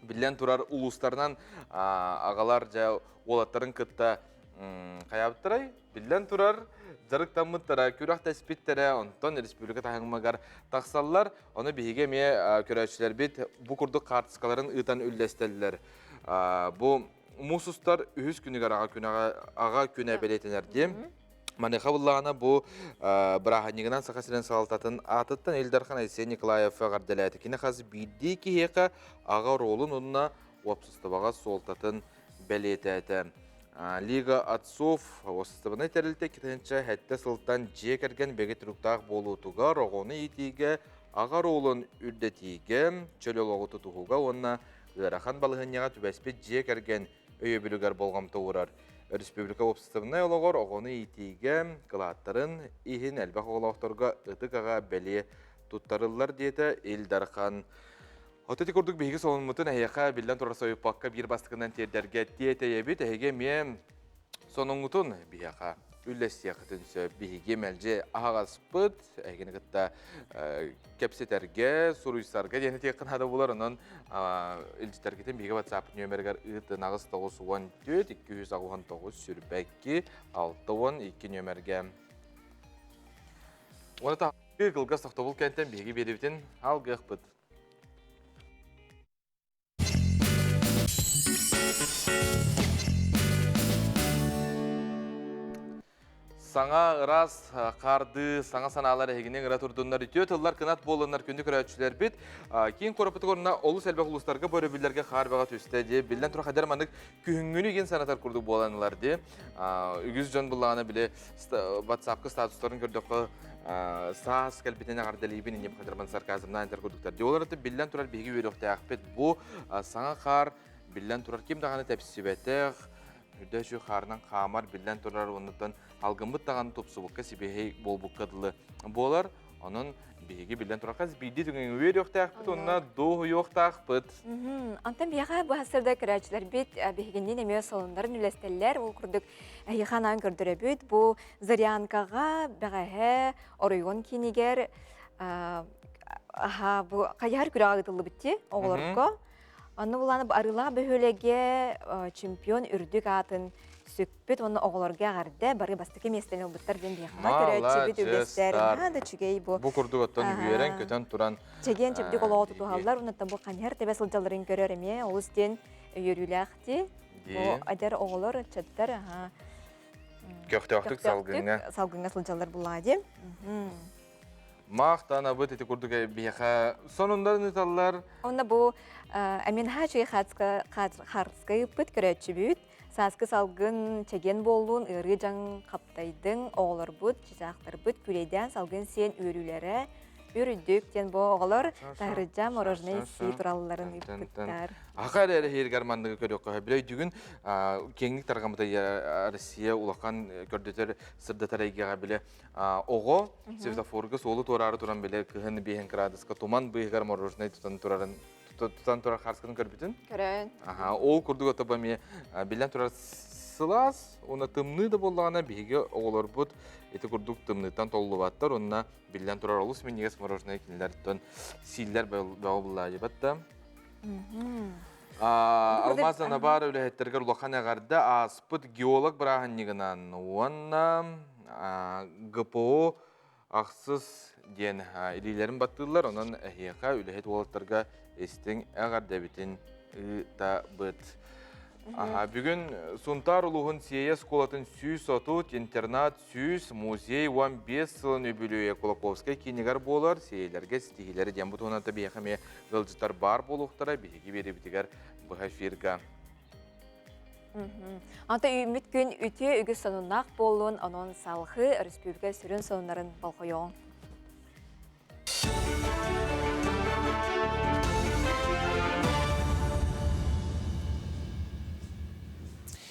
Биллэн турар улуустарынан аҕалар дьэ уолаттарын кытта хайаабыттарай? Биллэн турар дьарыктаммыттара, күрэхтэспиттэрэ, онтон республика таһымыгар тахсаллар. Ону биһиги эмиэ көрөөччүлэрбит бу курдук хаартыскаларын ыытан үллэстэллэр. Бу Муус устар үһүс күнүгэр аҕа күнэ аҕа күнэ бэлиэтэнэр диэн. Маныаха буллаҕына бу бырааһынньыгынан Саха сирин салалтатын аатыттан Ил Дархан Айсен Николаев эҕэрдэлээтэ. Кини хас биирдии киһиэхэ аҕа оруолун уонна уопсастыбаҕа суолтатын бэлиэтээтэ. Лига отцов уопсастыбаннай тэрилтэ 2007 сылтан дьиэ кэргэн бэгэ туруктаах буолуутугар оҕону иитиигэ, аҕа оруолун үрдэтиигэ, чөл олоҕу тутуһууга уонна Ыарахан балаһыанньаҕа түбэспит дьиэ кэргэн өйөбүлүгэр болҕомто уурар. Өрөспүүбүлүкэ уопсастыбаннай олоҕор оҕону иитиигэ кылааттарын иһин элбэх оҕолоохторго ытык аҕа бэлиэ туттарыллар диэтэ Ил Дархан. От ити курдук биһиги сонуммутун эһиэхэ биллэн турар сойуппакка биир бастакынан тиэрдэргэ тиэтэйэбит. Эһиги эмиэ сонуҥҥутун биһиэхэ үллэстиэххитин сөп. Биһиги мэлдьи аһаҕаспыт, эһигини кытта кэпсэтэргэ, суруйсарга диэн этиэххин наада буолар. Онон илдьитэргитин биһиги WhatsApp нүөмэригэр ыытын 894 289 22 62 нүөмэргэ. Уонна таһыы кылгас тохтобул кэнтэн биһиги биэрэбитин алгыахпыт. Саҥа ыраас хаардыы, саҥа санаалар эһигини ыҥыра турдуннар, үтүө тыллар кынат буоллуннар күндү көрөөччүлэрбит. Киин куораппытыгар уонна олус элбэх улуустарга бу өрөбүллэргэ хаар бөҕө түстэ дии. Биллэн турар хадьар маннык күһүҥҥүнү игин санатар курдук буолан ылар дии. Үгүс дьон буллаҕына били WhatsApp-ка статустарын көрдөххө саас кэлбитин эҕэрдэлиибин инним хадьарман сарказмнаан этэр курдуктар. Дии олор биллэн турар биһиги үөрүөхтээхпит. Бу саҥа хаар биллэн турар ким даҕаны тэпсибэтэх, үрдэ үчүгэй хаарынан хаамар биллэн турар уоннаттан алгыммыт даҕаны тупсубукка сибиэһэй буолбукка дылы буолар. Онон биһиги биллэн турар хас биирдии түгэҥҥэ үөрүөхтээхпит уонна дуоһуйуохтаахпыт. Онтон биһиэхэ бу сырда көрөөччүлэрбит биһигинниин эмиэ солуннарын үлэстэллэр. Ол курдук эһиэхэ анаан көрдөрөбүт. Бу Зарянкаҕа бэҕэһээ оройуон киинигэр аха бу хайыһар күрэҕэ ыытыллыбыт дии оҕолорго. Онно булааны Арыылаах бөһүөлэгэ чемпион үрдүк аатын сүкпүт уонна оҕолорго эҕэрдэ бары бастакы миэстэни ылбыттар диэн биһиэхэ көрөөччүбүт үгэстэр наһаа да үчүгэй бу. Бу курдук оттон үөрэн-көтөн туран чэгиэн чэбдик олоҕу тутуһаллар уонна бу ханьар тэбэ сылдьалларын көрөр эмиэ олус диэн үөрүүлээх дии. Бу эдэр оҕолор ыччаттар аха көхтөөхтүк салгыҥҥа салгыҥҥа сылдьаллар буллаа дии. Махтанабыт ити курдук биһиэхэ сонуннарын ыыталлар. Онно бу Аминха чуй хаарска ыыппыт көрөөччүбүт. Сааскы салгын чэгиэн буоллун, ыарыы дьаҥ хаптайдыҥ, оҕолорбут, чычаахтарбыт күлэйдээн салгын сиэн үөрүүлэрэ үрдүк диэн бу оҕолор таһырдьа мороженое сии туралларын ыыппыттар. Аха эрэ эрэһииргэр манныгы көрүөххэ бile өйдүгүн киэҥник тарҕаммыта Россия улахан көрдөтөр сырдатар эйгэҕэ биле оҕо светофорга суолу туораары туран бile кыһын биэһин кыраадыска туман быыһыгар мороженое тутан турарын тутан турар хаарскатын көрбүтүн. Көрөн. Аха, ол курдук отоба эмиэ биллэн турар сылаас уонна тымныы да буоллаҕына биһиги оҕолорбут ити курдук тымныыттан толлубаттар уонна биллэн турар олус минньигэс мороженое кинилэртэн сииллэр бөҕө буллаайыбат да. Алмаз Анабар үлэһиттэригэр улахан эҕэрдэ ааспыт геолог бырааһынньыгынан уонна ГПО ахсыс диэн илиилэрин баттыыллар, онон эһиэхэ үлэһит уолаттарга истиҥ эҕэрдэбитин ыытабыт. Аха, бүгүн Сунтаар улууһун Сиэйэ оскуолатын 130, интернат 100, музей 15 сылын үбүлүөйэ Кулаковскай киинигэр буолар. Сиэйэлэргэ ситиһиилэри диэн бу туһунан биһиэхэ эмиэ ыалдьыттар баар буолуохтара биһиги биэриибитигэр быһа эфирга. Anta үүммүт күн үтүө үгүс сонуннаах буоллун, онон салхы өрөспүүбүлүкэ сүрүн сонуннарын болҕойуоҕуҥ.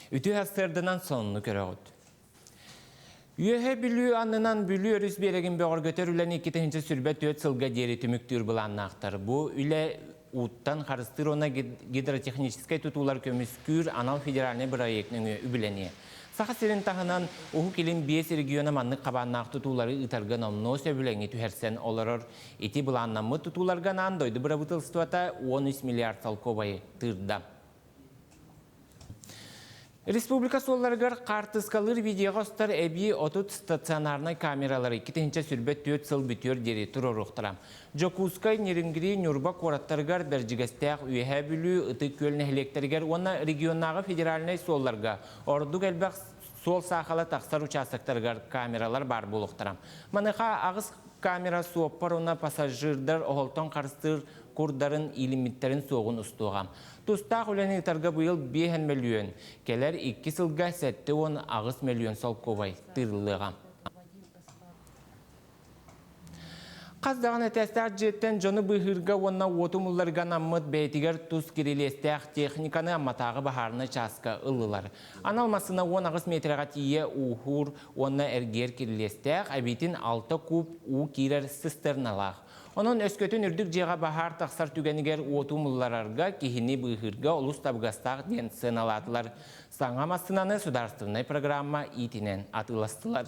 Үтүө сарсыарданан сонуну көрөҕүт. Үөһэ Бүлүү аннынан Бүлүү өрүс биэрэгин бөҕөргөтөр үлэни 2024 сылга диэри түмүктүүр былааннаахтар. Бу үлэ ууттан харыстыыр уонна гидротехническэй тутуулар көмүскүүр анал федеральнай бырайыак нөҥүө үбүлэниэ. Саха сирин таһынан Уһук Илин биэс региона маннык хабааннаах тутуулары ыытарга номнуо сөбүлэҥи түһэрсэн олорор. Ити былааннаммыт тутууларга анаан дойду бырабыыталыстыбата 13 миллиард солкуобайы тыырда. Республика суолларыгар хаартыскалыыр видеоҕа устар эбии 30 стационарнай камералары 2024 сыл бүтүөр диэри туруоруохтара. Дьокуускай, Нерюнгри, Ньурба куораттарыгар, Бэрдьигэстээх, Үөһээ Бүлүү, Ытык Күөл нэһилиэктэригэр уонна регионнааҕы федеральнай суолларга ордук элбэх суол саахала тахсар участоктарыгар камералар баар буолуохтара. Маныаха аҕыс камера суоппар уонна пассажирдар оһолтон харыстыыр курдарын иилиммиттэрин суоҕун устуоҕа. Тустаах үлэни ыытарга быйыл 5 мөлүйүөн, кэлэр икки сылга 78 мөлүйүөн солкуобай тыырыллыаҕа. Хас даҕаны этээстээх дьиэттэн дьону быыһыырга уонна уоту умулларга анаммыт бэйэтигэр тус кирилиэстээх техниканы Амматааҕы баһаарынай чааска ыллылар. Анал массыына 18 миэтэрэҕэ тиийэ ууһуур уонна эргийэр кирилиэстээх, эбиитин 6 куб уу киирэр цистерналаах. Онон өскөтүн үрдүк дьиэҕэ баһаар тахсар түгэнигэр уоту умулларарга, киһини быыһыырга олус табыгастаах диэн сыаналаатылар. Саҥа массыынаны судаарыстыбаннай программа иитинэн атыыластылар.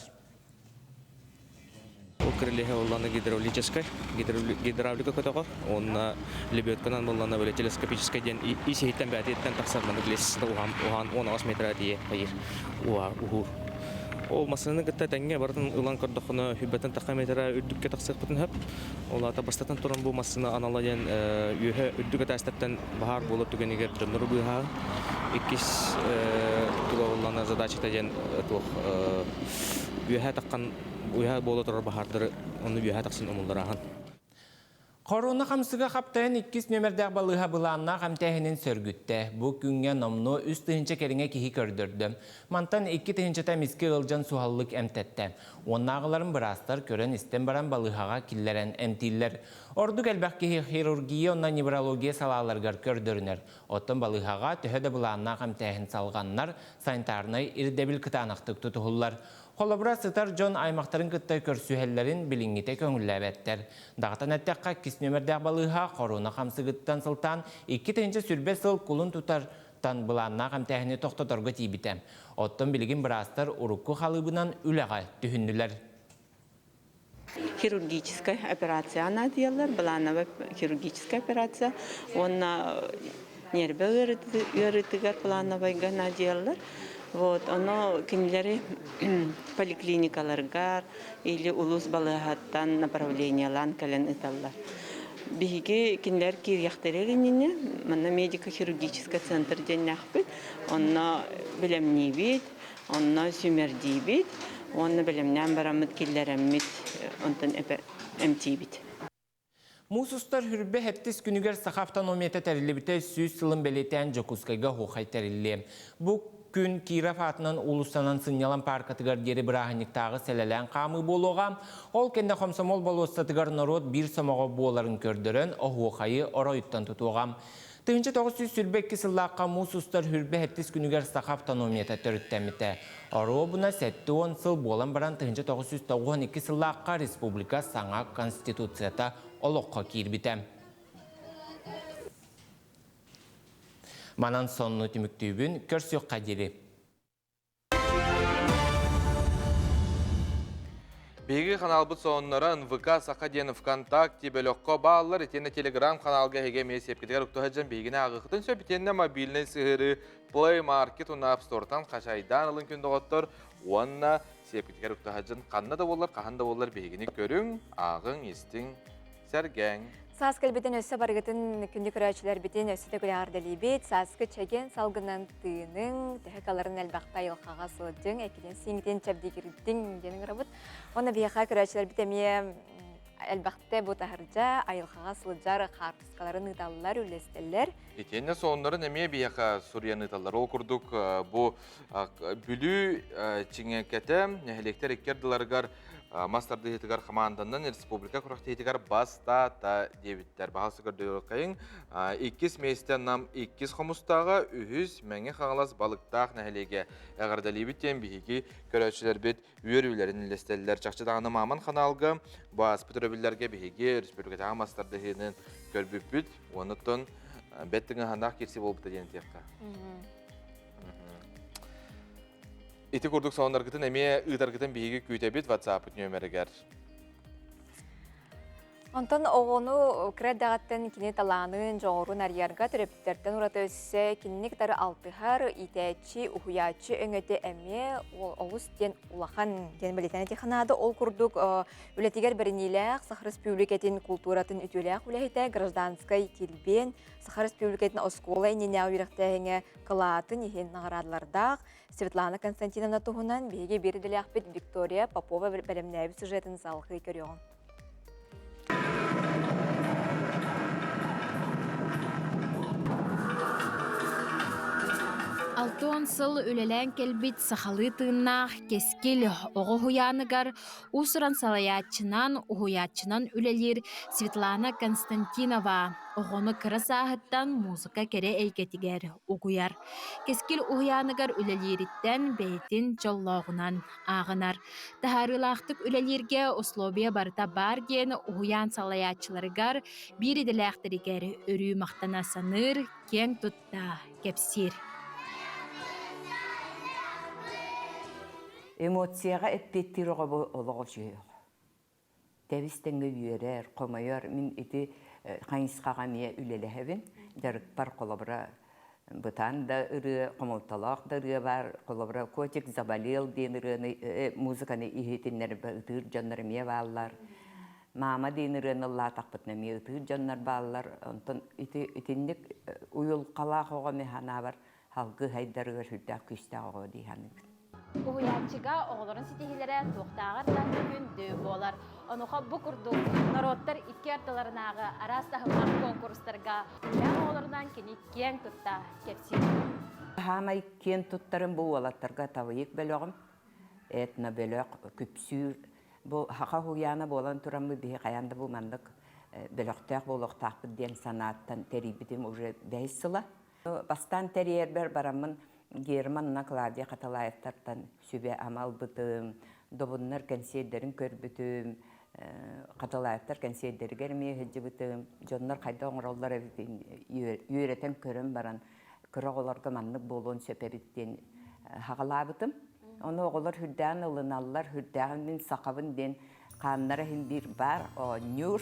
Ол крылья буоллаҕына гидравлическай, гидравлика көтөҕөр уонна лебедканан буоллаҕына били телескопическай диэн ис иһиттэн бээтиттэн тахсар маннык лестница уһаан уһаан 18 метр тиийэ хайыр уһуур. Ол массыынаны кытта тэҥҥэ барытын ылан көрдөххүнэ хүббэтин тахха метра үрдүккэ тахсыахпытын сөп. Ол аата бастатан туран бу массыына анала диэн үөһэ үрдүк этээстэртэн баһаар буолар түгэнигэр дьоннору быыһааһын. Иккис туга буоллаҕына задачата диэн туох үөһэ таххан үөһэ буола турар баһаардары ону үөһэ тахсан умулларааһын. Хоруона хамсыга хаптайан иккис нүөмэрдээх балыыһа былааннаах эмтээһинин сөргүттэ. Бу күҥҥэ номнуо 3000 кэриҥэ киһи көрдөрдө. Мантан 2000-та эмискэ ыалдьан суһаллык эмтэттэ. Уоннааҕыларын быраастар көрөн-истэн баран балыыһаҕа киллэрэн эмтииллэр. Ордук элбэх киһи хирургия уонна неврология салааларыгар көрдөрүнэр. Оттон балыыһаҕа төһө да былааннаах эмтээһин салҕаннар, санитарнай ирдэбил кытаанахтык тутуһуллар. Холобура, сытар дьон аймахтарын кытта көрсүһэллэрин билиҥҥитэ көҥүллээбэттэр. Даҕатан эттэххэ, иккис нүөмэрдээх балыыһа хоруона хамсыгыттан сылтаан 2020 сыл кулун тутартан былааннаах эмтээһини тохтоторго тиийбитэ. Оттон билигин быраастар урукку халыыбынан үлэҕэ түһүннүлэр. Хирургическая операция анаатыйаллар, былаановая хирургическая операция уонна ньиэрбэ ыарыытыгар плановайга наадыйаллар. Вот, ону кинилэри поликлиникаларга или улуус балыыһаттан направлениелаан кэлэн ыыталлар. Биһиги кинилэр киириэхтэрэ иннинэ манна медико-хирургический центр диэннээхпит. Онно бэлэмниибит, онно сүүмэрдиибит уонна бэлэмнээн бараммыт киллэрэммит онтон эмтиибит. Муус устар хүрбэ сэттис күнүгэр Саха автономията тэриллибитэ 100 сылын бэлиэтээн Дьокуускайга оһуохай тэриллиэ. Бу күн Киров аатынан уулуссанан сынньалаҥ пааркатыгар диэри бырааһынньыктааҕы сэлэлээн хаамыы буолуоҕа. Ол кэннэ Хомсомол болуоссатыгар норуот биир сомоҕо буоларын көрдөрөн оһуохайы оройуттан тутуоҕа. 1922 сыллаахха муус устар хүрбэ сэттис күнүгэр Саха автономията төрүттэммитэ. Оруобуна 70 сыл буолан баран 1992 сыллаахха республика саҥа конституцията олоххо киирбитэ. Манан сонну түмүктүүбүн, көрсүөххэ диэри. Биһиги ханаалбыт сонуннара НВК Саха диэн ВКонтакте бөлөххө бааллар. Итиэннэ Телеграм ханаалга эһиги эмиэ сиэпкитигэр уктуһа дьон биһигини ааҕыаххытын сөп. Итиэннэ мобильнай сыһыарыы Play Market уонна App Store-тан хачайдаан ылын күн доҕоттор уонна сиэпкитигэр уктаһа дьон ханна да буоллар, хаһан да буоллар биһигини көрүҥ, ааҕыҥ, истиҥ, сэргээҥ. Саас кэлбитин өссө барыгытын күндү көрөөччүлэрбитин өссө төгүл эҕэрдэлиибит. Сааскы чэгиэн салгынан тыыныҥ, төһө каларын элбэхтэ айылҕаҕа сылдьыҥ, эккитин сиҥитин чэбдигирдиҥ диэн ыҥырабыт. Уонна биһиэхэ көрөөччүлэрбит эмиэ элбэхтэ бу таһырдьа айылҕаҕа сылдьар хаартыскаларын ыыталлар, үллэстэллэр. Итиэннэ соннорун эмиэ биһиэхэ суруйан ыыталлар. Ол курдук бу Бүлүү Чиҥэкэтэ нэһилиэктэр икки ардыларыгар мас тардыһыытыгар хамаанданан республика күрэхтэһиитигэр бастаата диэбиттэр. Баһаалыста көрдөрүөххэйиҥ. Иккис миэстэ Нам иккис хомустааҕа, үһүс Мэҥэ Хаҥалас Балыктаах нэһилиэгэ. Эҕэрдэлиибит диэн биһиги көрөөччүлэрбит үөрүүлэрин үллэстэллэр. Чахчы даҕаны Мааман ханаалга бу ааспыт өрөбүллэргэ биһиги республикатааҕы мас тардыһыыны көрбүппүт. Онуттан бэт тыҥаһанаах киирсии буолбута диэн этиэххэ. Ити курдук сонуннаргытын эмиэ ыытаргытын биһиги күүтэбит WhatsApp нүөмэригэр. Онтон оҕону кыра эрдэҕиттэн кини талаанын, дьоҕурун арыйарга төрөппүттэртэн ураты өссө кинини кытары алтыһар, иитээччи, уһуйааччы өҥөтө эмиэ олус диэн улахан диэн бэлиэтээн этиэххэ наада. Ол курдук үлэтигэр бэриниилээх Саха Республикатын култууратын үтүөлээх үлэһитэ гражданскай килбиэн Саха Республикатын оскуола иннинээҕи үөрэхтээһиҥҥэ кылаатын иһин наҕараадалардаах Светлана Константиновна туһунан биһиги биир идэлээхпит Виктория Попова бэлэмнээбит сюжетын салҕыы көрүөҕүҥ. Алтон сыл үлэлээн кэлбит сахалыы тыыннаах Кэскил оҕо уһуйааныгар уус-уран салайааччынан, уһуйааччынан үлэлиир Светлана Константинова оҕону кыра сааһыттан музыка кэрэ эйгэтигэр угуйар. Кэскил уһуйааныгар үлэлиириттэн бэйэтин дьоллооҕунан ааҕынар. Таһаарыылаахтык үлэлииргэ условия барыта баар диэн уһуйаан салайааччыларыгар, биир идэлээхтэригэр өрүү махтана саныыр, киэҥ тутта кэпсиир. Эмоцияҕа эппиэттиир оҕо бу олоҕо үчүгэй оҕо. Тэбис-тэҥҥэ үөрэр, хомойор. Мин ити хайысхаҕа эмиэ үлэлэһэбин. Дьарыкпар холобура бытаан да ырыа, хомолтолоох да ырыа баар. Холобура «Котик заболел» диэн ырыаны, музыканы иһитиннэрбэ ытыыр дьоннор эмиэ бааллар. «Мама» диэн ырыаны ыллаатахпытына эмиэ ытыыр дьоннор бааллар. Онтон ити итинник уйулҕалаах оҕо мин санаабар салгыы сайдарыгар сүрдээх күүстээх оҕо дии саныыбын. Уһуйааччыга оҕолорун ситиһиилэрэ туохтааҕар да күндү буолар. Онуоха бу курдук норуоттар икки ардыларынааҕы араас таһымнаах куонкурустарга уһуйаан оҕолорунан кини киэҥ тутта кэпсиир. Саамай киэн туттарым бу уолаттарга Тавыйык бөлөҕүм, этно-бөлөх, күпсүүр. Бу саха уһуйаана буолан тураммыт биһи хайаан да бу маннык бөлөхтөөх буолуохтаахпыт диэн санааттан тэрийбитим уже бэһис сыла. Бастаан тэрийэрбэр бараммын Герман уонна Клавдия Хатылаевтартан сүбэ-ама ылбытым, Добуннар кэнсиэрдэрин көрбүтүм, Хатылаевтар кэнсиэрдэригэр эмиэ сылдьыбытым, дьоннор хайдах оҥороллор эбитин үөрэтэн көрөн баран, кыра оҕолорго маннык буолуон сөп эбит диэн хаҕалаабытым. Ону оҕолор сүрдээҕин ылыналлар, сүрдээҕин мин сахабын диэн хааннара иһин биир баар оонньуур.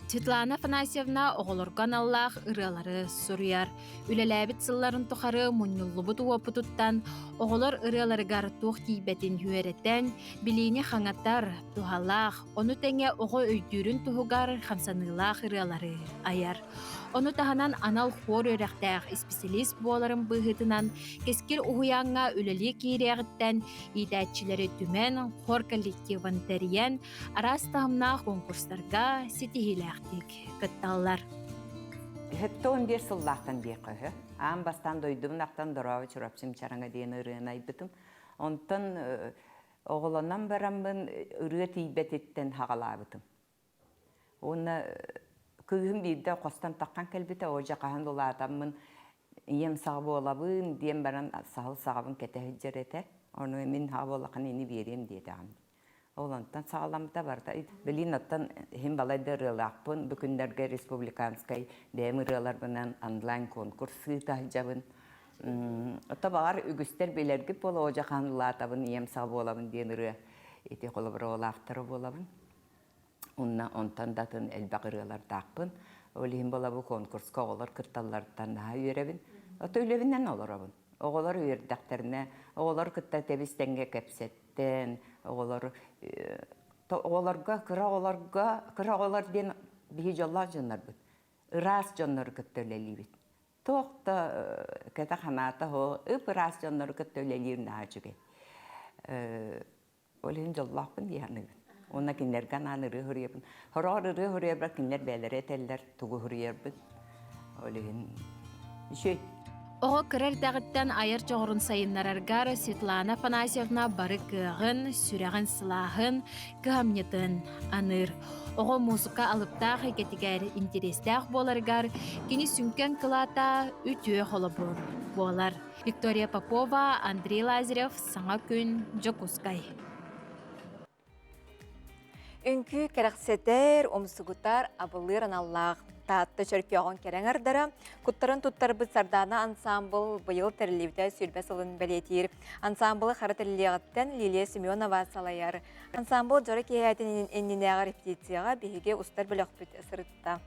Светлана Афанасьевна оҕолорго аналлаах ырыалары суруйар. Үлэлээбит сылларын тухары мунньуллубут уопутуттан оҕолор ырыаларыгар туох тиийбэтин үөрэтэн, билиини хаҥатар, туһалаах, ону тэҥэ оҕо өйдүүрүн туһугар хамсаныылаах ырыалары айар. Ону таһынан анал хуор үөрэхтээх исписэлиис буоларын быһыытынан Кэскил уһуйааҥҥа үлэлии киириэҕиттэн иитээччилэри түмэн, хор коллективын тэрийэн, араас таһымнаах конкурстарга ситиһиилээхтик кытталлар. 75 сыллаахтан диэххэ үһү. Аан бастаан дойдубун ахтан Дорообо Чурапчым чараҥа диэн ырыаны айбытым. Онтон оҕолонон бараммын ырыа тиийбэтиттэн хаҕалаабытым. Уонна кыыһым биирдэ хостон таххан кэлбитэ, оо дьэ хаһан улаатаммын ийэм саҕа буолабын диэн баран саһыл саҕабын кэтэ сылдьар этэ. Ону мин саҕа буоллаххына ини биэриэм диэтэҕим. Ол онтон саҕаламмыта барыта. Билигин оттон иһин балай да ырыалаахпын. Бу күннэргэ республиканскай бэйэм ырыаларбынан онлайн конкурс ыыта сылдьабын. Ото баҕар үгүстэр билэргит буола оо дьэ хаһан улаатабын ийэм саҕа буолабын диэн ырыа ити холобура олаахтара буолабын. Уонна онтон да атын элбэх ырыалардаахпын. Ол иһин буола бу конкурска оҕолор кытталларыттан наһаа үөрэбин. Ото үлэбинэн олоробун. Оҕолор үөрдэхтэринэ, оҕолор кытта тэбис-тэҥҥэ кэпсэттэн, оҕолор оҕолорго, кыра оҕолорго, кыра оҕолор диэн Биһи дьоллоох дьоннорбут. Ыраас дьоннору кытта үлэлиибит. Туох да кэтэх санаата суох, ып-ыраас дьоннору кытта үлэлиир наһаа үчүгэй. Ол иһин дьоллоохпун дии саныыбын. Уонна кинилэргэ анаан ырыа суруйабын. Сороҕор ырыа суруйарбар кинилэр бэйэлэрэ этэллэр тугу суруйарбын. Ол иһин үчүгэй. Оҕо кыра эрдэҕиттэн айар дьоҕурун сайыннараргар Светлана Афанасьевна бары кыаҕын, сүрэҕин сылааһын, кыһамньытын аныыр. Оҕо муусука алыптаах эйгэтигэр интэриэстээх буоларыгар кини сүҥкэн кылаата үтүө холобур буолар. Виктория Попова, Андрей Лазарев, Саҥа күн, Дьокуускай. Үҥкүү кэрэхсэтэр, умсугутар, абылыыр аналлаах Таатта чөркөөҕүн кэрэҥ ардара, куттарын туттарбыт Сардаана ансаамбыл быйыл тэриллибитэ 20 сылын бэлиэтиир. Ансаамбылы хара тэриллиэҕиттэн Лилия Семенова салайар. Ансаамбыл дьоро киэһээтин иннинээҕи репетицияҕа биһиги устар бөлөхпүт сырытта.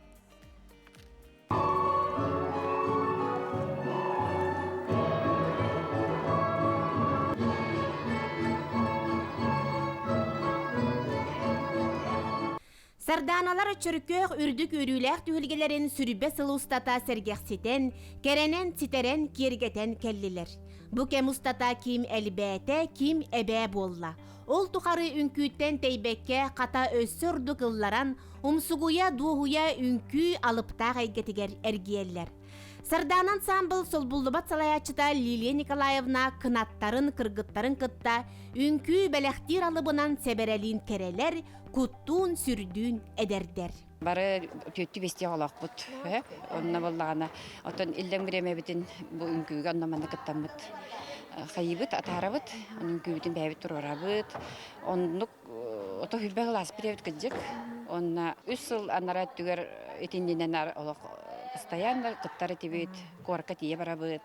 Сардааналар Чөркөөх үрдүк үөрүүлээх түһүлгэлэрин сүрбэ сыл устата сэргэхситэн, кэрэнэн, ситэрэн, киэргэтэн кэллилэр. Бу кэм устата ким элбээтэ, ким эбээ буолла. Ол тухары үҥкүүттэн тэйбэккэ, хата өссө ордук ылларан, умсугуйа, дуоһуйа үҥкүү алыптаах эйгэтигэр эргийэллэр. Сардаана ансаамбыл солбуллубат салайааччыта Лилия Николаевна кынаттарын, кыргыттарын кытта үҥкүү бэлэхтиир алыбынан сэбэрэлиин кэрэлэр, куттуун, сүрдүүн эдэрдэр. Бары түөттүү бэстиэх олохпут. Онно буоллаҕына, оттон иллэҥ бириэмэбитин бу үҥкүүгэ онно-манна кыттаммыт хайыыбыт, атаарабыт, үҥкүүбүтүн бэйэбит туруорабыт. Оннук ото хүлбэ кылааспыт эбит кырдьык. Онно үс сыл анараа өттүгэр итиннинэн олох постоянно кыттар этибит, куоракка тиийэ барабыт.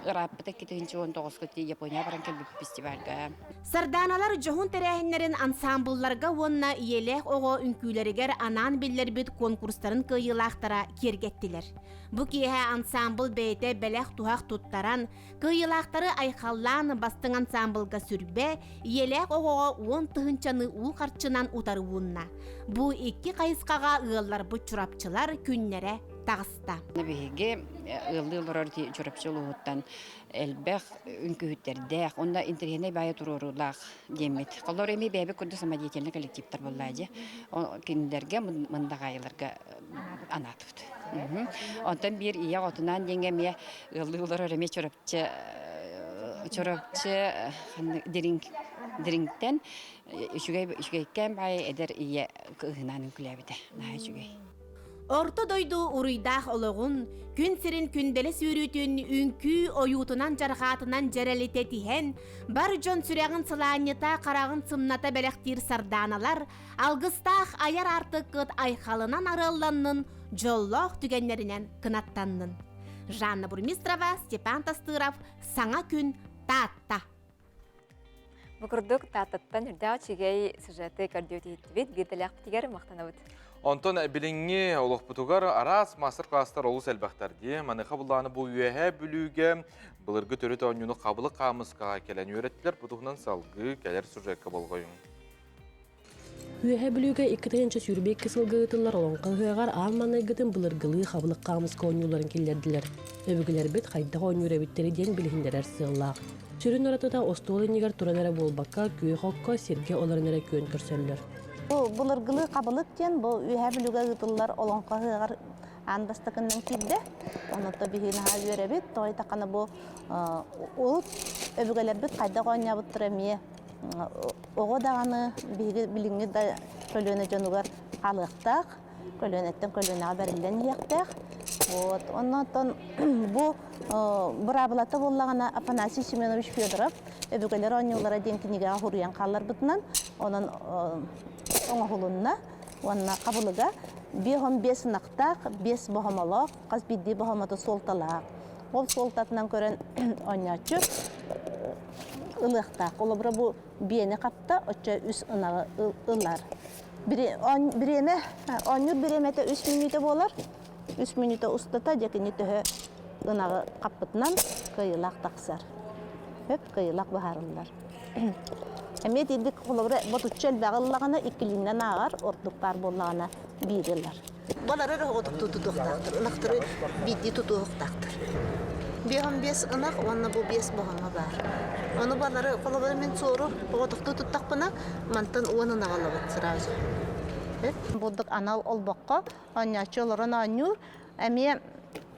Ырааппыта 2019 Япония баран кэлбит фестивальга. Сардааналар дьоһун тэрээһиннэрин ансаамбылларга уонна ийэлээх оҕо үҥкүүлэригэр анаан биллэрбит конкурстарын кыайыылаахтара киэргэттилэр. Бу киэһэ ансаамбыл бэйэтэ бэлэх-туһах туттаран, кыайыылаахтары айхаллаан бастыҥ ансаамбылга сүрбэ, ийэлээх оҕоҕо уон тыһыынчаны уу харчынан утары уунна. Бу икки хайысхаҕа ыалларбыт чурапчылар күннэрэ таҕыста. Биһиги ыаллыы олорор Чурапчы улууһуттан элбэх үҥкүүһүттэрдээх уонна интэриэһинэй баайы туруоруулаах диэммит. Холор эми бэйэбит курдук самодеятельный коллективтар буоллаа дьэ. Кинилэргэ мындаҕаайыларга анаатыбыт. Онтон биир ийэ оҕотунаан диэҥҥэ эмиэ ыаллыы олорор эмиэ Чурапчы Чурапчы дириҥ дириҥтэн үчүгэй үчүгэйкээн баайы эдэр ийэ кыыһынаан үҥкүүлээбитэ. Наһаа үчүгэй. Орто дойду уруйдаах олоҕун, күн сирин күндэлэ сүүрүүтүн үҥкүү ойуутунан-дьарҕаатынан дьэрэлитэ тиһэн, бар дьон сүрэҕин сылаанньыта, хараҕын сымната бэлэхтиир сардааналар, алгыстаах айар аартыккыт айхалынан арыалланнын, дьоллоох түгэннэринэн кынаттаннын. Жанна Бурмистрова, Степан Тастыров, Саҥа күн, Таатта. Бу курдук Тааттаттан үрдээх үчүгэй сюжеты көрдүү иһиттибит, биирдэлээхпитигэр махтанабыт. Онтон билиҥҥи олохпутугар араас мастер-класстар олус элбэхтэр дии. Маныаха буллааны бу Үөһээ Бүлүүгэ былыргы төрүт оонньууну хабылык хаамыскаҕа кэлэн үөрэттилэр. Бу туһунан салгыы кэлэр сюжекка болҕойуҥ. Үөһээ Бүлүүгэ 2022 сылга ыытыллар Олоҥхо ыһыаҕар аан маҥнайгытын былыргылыы хабылык хаамыска оонньууларын киллэрдилэр. Өбүгэлэрбит хайдах оонньуур эбиттэрий диэн билиһиннэрэр сыаллаах. Сүрүн уратыта остуол иннигэр туран эрэ буолбакка, күөх окко, сиргэ олорон эрэ күөн көрсөллөр. Бу былыргылыы хабылык диэн бу Үөһээ Бүлүүгэ ыытыллар Олоҥхо ыһыаҕар аан бастакыннан киирдэ. Онуота биһиги наһаа үөрэбит. Тоҕо диэтэххинэ бу урут өбүгэлэрбит хайдах оонньообуттара эмиэ Оҕо даҕаны биһиги билиҥҥи да көлүөнэ дьонугар хаалыахтаах, көлүөнэттэн көлүөнэҕэ бэриллэн иһиэхтээх. Вот. Оннотон бу быраабылата буоллаҕына Афанасий Семенович Федоров «Өбүгэлэр оонньуулара» диэн кинигэҕэ суруйан хаалларбытынан, онон оҥоһулунна уонна хабылыга 55 ынахтаах, биэс боһомолоох, хас биирдии боһомото суолталаах. Ол суолтатынан көрөн оонньооччу ылыахтаах. Холобура, бу биэни хапта, оччо үс ынаҕы ылар. Бириэмэ, оонньуур бириэмэтэ үс мүнүүтэ буолар. Үс мүнүүтэ устата дьэ кини төһө ынаҕы хаппытынан кыайыылаах тахсар. Хөп кыайыылаах быһаарыллар. Эмиэ итинник холобура ботуччу элбэҕи ыллаҕына иккилиинэн ааҕар, ордук баар буоллаҕына биири ылар. Балары эрэ оҕотуктуу тутуохтаахтар, ынахтары биирдии тутуохтаахтар. 55 ынах уонна бу биэс боһомо баар. Ону балары холобура мин суору оҕотохтуу туттахпына мантан 10 ынах ылабын сразу. Бурдук анал олбоххо оонньооччу олорон оонньуур эмиэ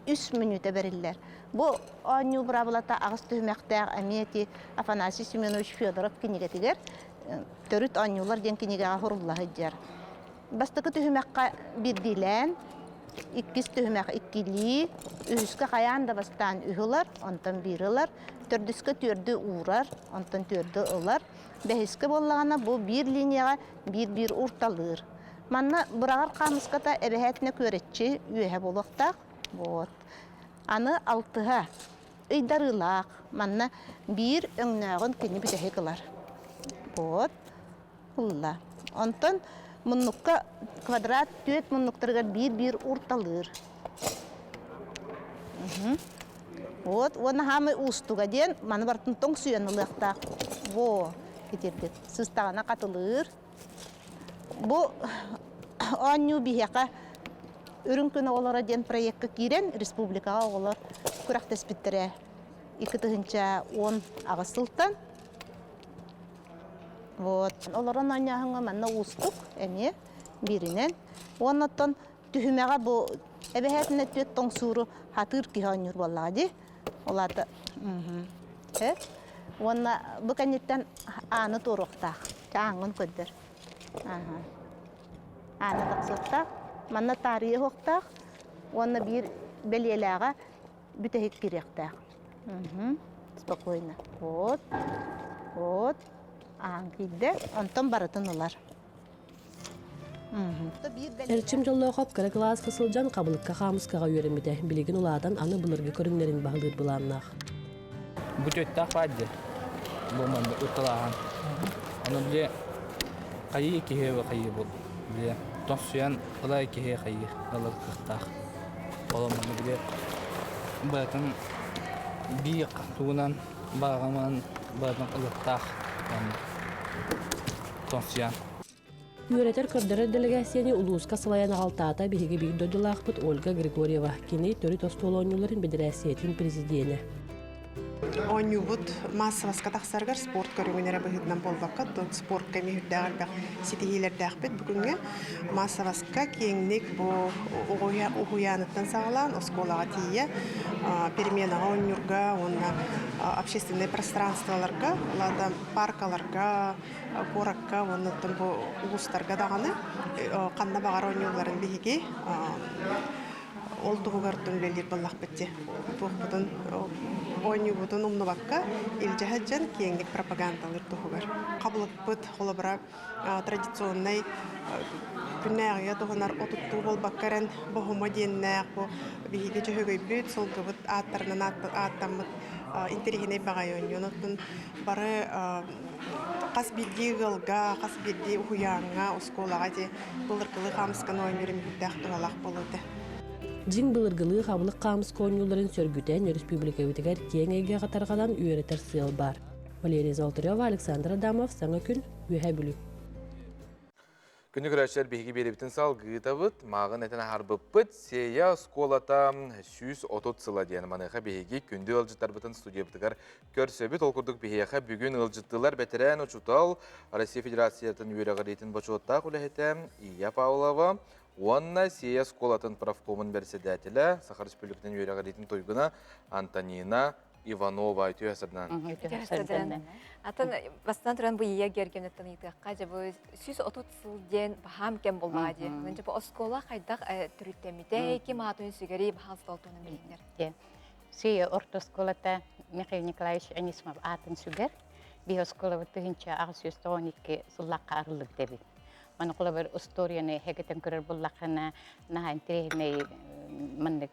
үс мүнүүтэ бэриллэр. Бу оонньуу быраабылата аҕыс түһүмэхтээх эмиэ ити Афанасий Семенович Федоров кинигэтигэр Төрүт оонньуулар диэн кинигэҕэ сурулла сылдьар. Бастакы түһүмэххэ биирдиилээн, иккис түһүмэх иккилии, үһүскэ хайаан да бастаан үһү ылар, онтон биири ылар, төрдүскэ түөрдү уурар, онтон түөрдү ылар, бэһискэ буоллаҕына бу биир линияҕа биир-биир урталыыр. Манна быраҕар хаамыската эбэһээтинэ күөрэччи үөһэ буолуохтаах. Вот. Аны алтыһа ыйдарыылаах. Манна биир өҥнөөҕүн кини бүтэһик ылар. Вот. Ылла. Онтон муннукка квадрат түөрт муннуктарыгар биир-биир урталыыр. Вот, уонна хаамай уустуга диэн маны барытын тоҥсуйан ылыахтаах. Во, итирдик. Сыстаҕына хатылыыр. Бу оонньуу биһиэхэ Үрүҥ күн оҕолоро диэн проекка киирэн республикаҕа оҕолор күрэхтэспиттэрэ 2018 сылтан. Вот. Олорон оонньооһуҥҥа манна уустук эмиэ бииринэн. Уонна оттон түһүмэҕэ бу эбэһээтинэ түөрт тоҥсууру хатыыр киһи оонньуур буоллаҕа дии. Ол аата Уонна бу кэнниттэн ааны туоруохтаах. Ааҥҥын көрдөр. Ааны тахсыахтаах. Манна таарыйа уһуохтаах. Уонна биир бэлиэлээҕэ бүтэһик киириэхтээх. Спокойно. Вот. Вот. Аан киирдэ. Онтон барытын ылар. Эрчим Дьоллоохоп кыра кылааска сылдьан хабылыкка хаамыскаҕа үөрэммитэ. Билигин улаатан аны былыргы көрүҥнэрин баһылыыр былааннаах. Бу төттөх баар дии. Бу манна ытталааһын. Ону били хайыы киһи хайыы бу били тохсуйан ылай киһи хайыы ылар кыахтаах. Ол манна били быатын биир тугунан бааҕынан быатын ылыктаах тохсуйан. Үөрэтэр көрдөрөр дэлэгээссийэни улууска салайан аҕалтаата биһиги биир дойдулаахпыт Ольга Григорьева. Кини төрүт остуол оонньууларын бэдэрээссийэтин президенэ. Оонньуубут маассабаска тахсарыгар спорт көрүҥүн эрэ быһыытынан буолбакка, спортка эмиэ үрдээх элбэх ситиһиилэрдээхпит бүгүҥҥэ. Маассабаска киэҥник бу уһуйааныттан саҕалаан оскуолаҕа тиийэ переменаҕа оонньуурга уонна общественнай пространстволарга, паркаларга, куоракка уонна оттон бу улуустарга даҕаны ханна баҕар оонньуулларын биһиги ол туһугар үлэлиир буоллахпыт дии. Туохпутун оонньуубутун умнубакка илдьэ сылдьан киэҥник пропагандалыыр туһугар. Хабылыкпыт холобура традиционнай күннээҕигэ туһунар отуттуу буолбакка эрэн боһума диэннээх бу биһиги дьөһөгөйбүт сылгыбыт ааттарынан ааттаммыт интэриэһинэй баҕайы оонньуу. Оттон бары хас биирдии ыалга, хас биирдии уһуйааҥҥа, оскуолаҕа ити былыргылыы хаамысканы оонньуур эмиһирдээх туһалаах буолуо этэ. Дьиҥ былыргылыы хабылык хаамыска оонньууларын сөргүтэн өрөспүүбүлүкэбитигэр киэҥ эйгэҕэ тарҕанан үөрэтэр сыал баар. Валерия Золотарева, Александр Адамов, Саҥа күн, Үөһээ Бүлүү. Күндү көрөөччүлэр биһиги биэрэбитин салгыытабыт, мааҕын этэн аһарбыппыт Сиэйэ оскуолата 130 сыла диэн маныаха биһиги күндү ыалдьыттарбытын студиябытыгар көрсөбүт. Ол курдук биһиэхэ бүгүн ыалдьыттыылар бэтэрээн учуутал, Россия Федерациятын үөрэҕириитин бочуоттаах үлэһитэ Ия Павлова уонна Сиэйэ оскуолатын профкомун бэрэссэдээтэлэ, Саха Республикатын үөрэҕириитин туйгуна Антонина Иванова үтүө сырдан. Атын бастан туран бу Ия Георгиевнаттан ыйытыахха дьэ бу 130 сыл диэн баһаам кэм буоллаҕа дии. Дьэ бу оскуола хайдах төрүттэммитэй, ким аатын сүгэрий баһаан столтуунан билиннэр. Сия орто оскуолата Михаил Николаевич Анисимов аатын сүгэр. Биһи оскуолабыт 1892 сыллаахха арыллыбыт эбит. Маны холобур историяны хэгэтэн көрөр буллаххына наһаа интэриэһинэй маннык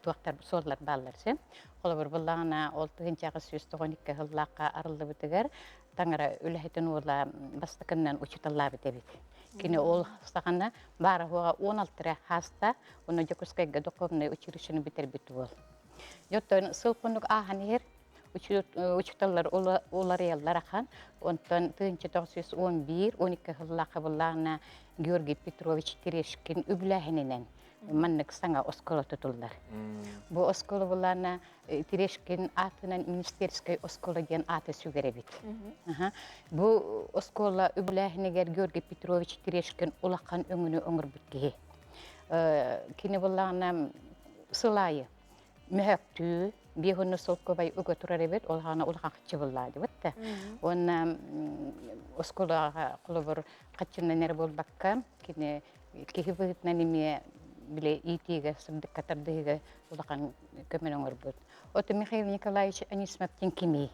туохтар суоллар бааллар сэ. Холобур буллаҕына ол 1892 сыллаахха арыллыбытыгар таҥара үлэһитин уола бастакыннан учууталлаабыт эбит. Кини ол саҕана баара суоҕа 16 хааста, уонна Дьокуускайга духовнай училищены бүтэрбит уол. Дьоттон сыл хонук ааһан иһэр. Учууталлар уларыйаллар ахан. Онтон 1911-12 сыллаахха буллаҕына Георгий Петрович Терешкин үбүлээһининэн маннык саҥа оскуола тутуллар. Бу оскуола буллаҕына Терешкин аатынан министерскэй оскуола диэн ааты сүгэр эбит. Бу оскуола үбүлээһинигэр Георгий Петрович Терешкин улахан өҥөнү оҥорбут киһи. Кини буллаҕына сыл аайы мөһөктүү, биэһунна солкуобай уга турар эбит, ол хаана улахан хаччыбыллаадыбыт да. Уонна оскуолаҕа холобур хаччынан эрэ буолбакка, кини киһи быһыытынан эмиэ били иитиигэ, сырдыкка тардыһыыга улахан көмөнү оҥорбут. Ото Михаил Николаевич Анисимов диэн кимий?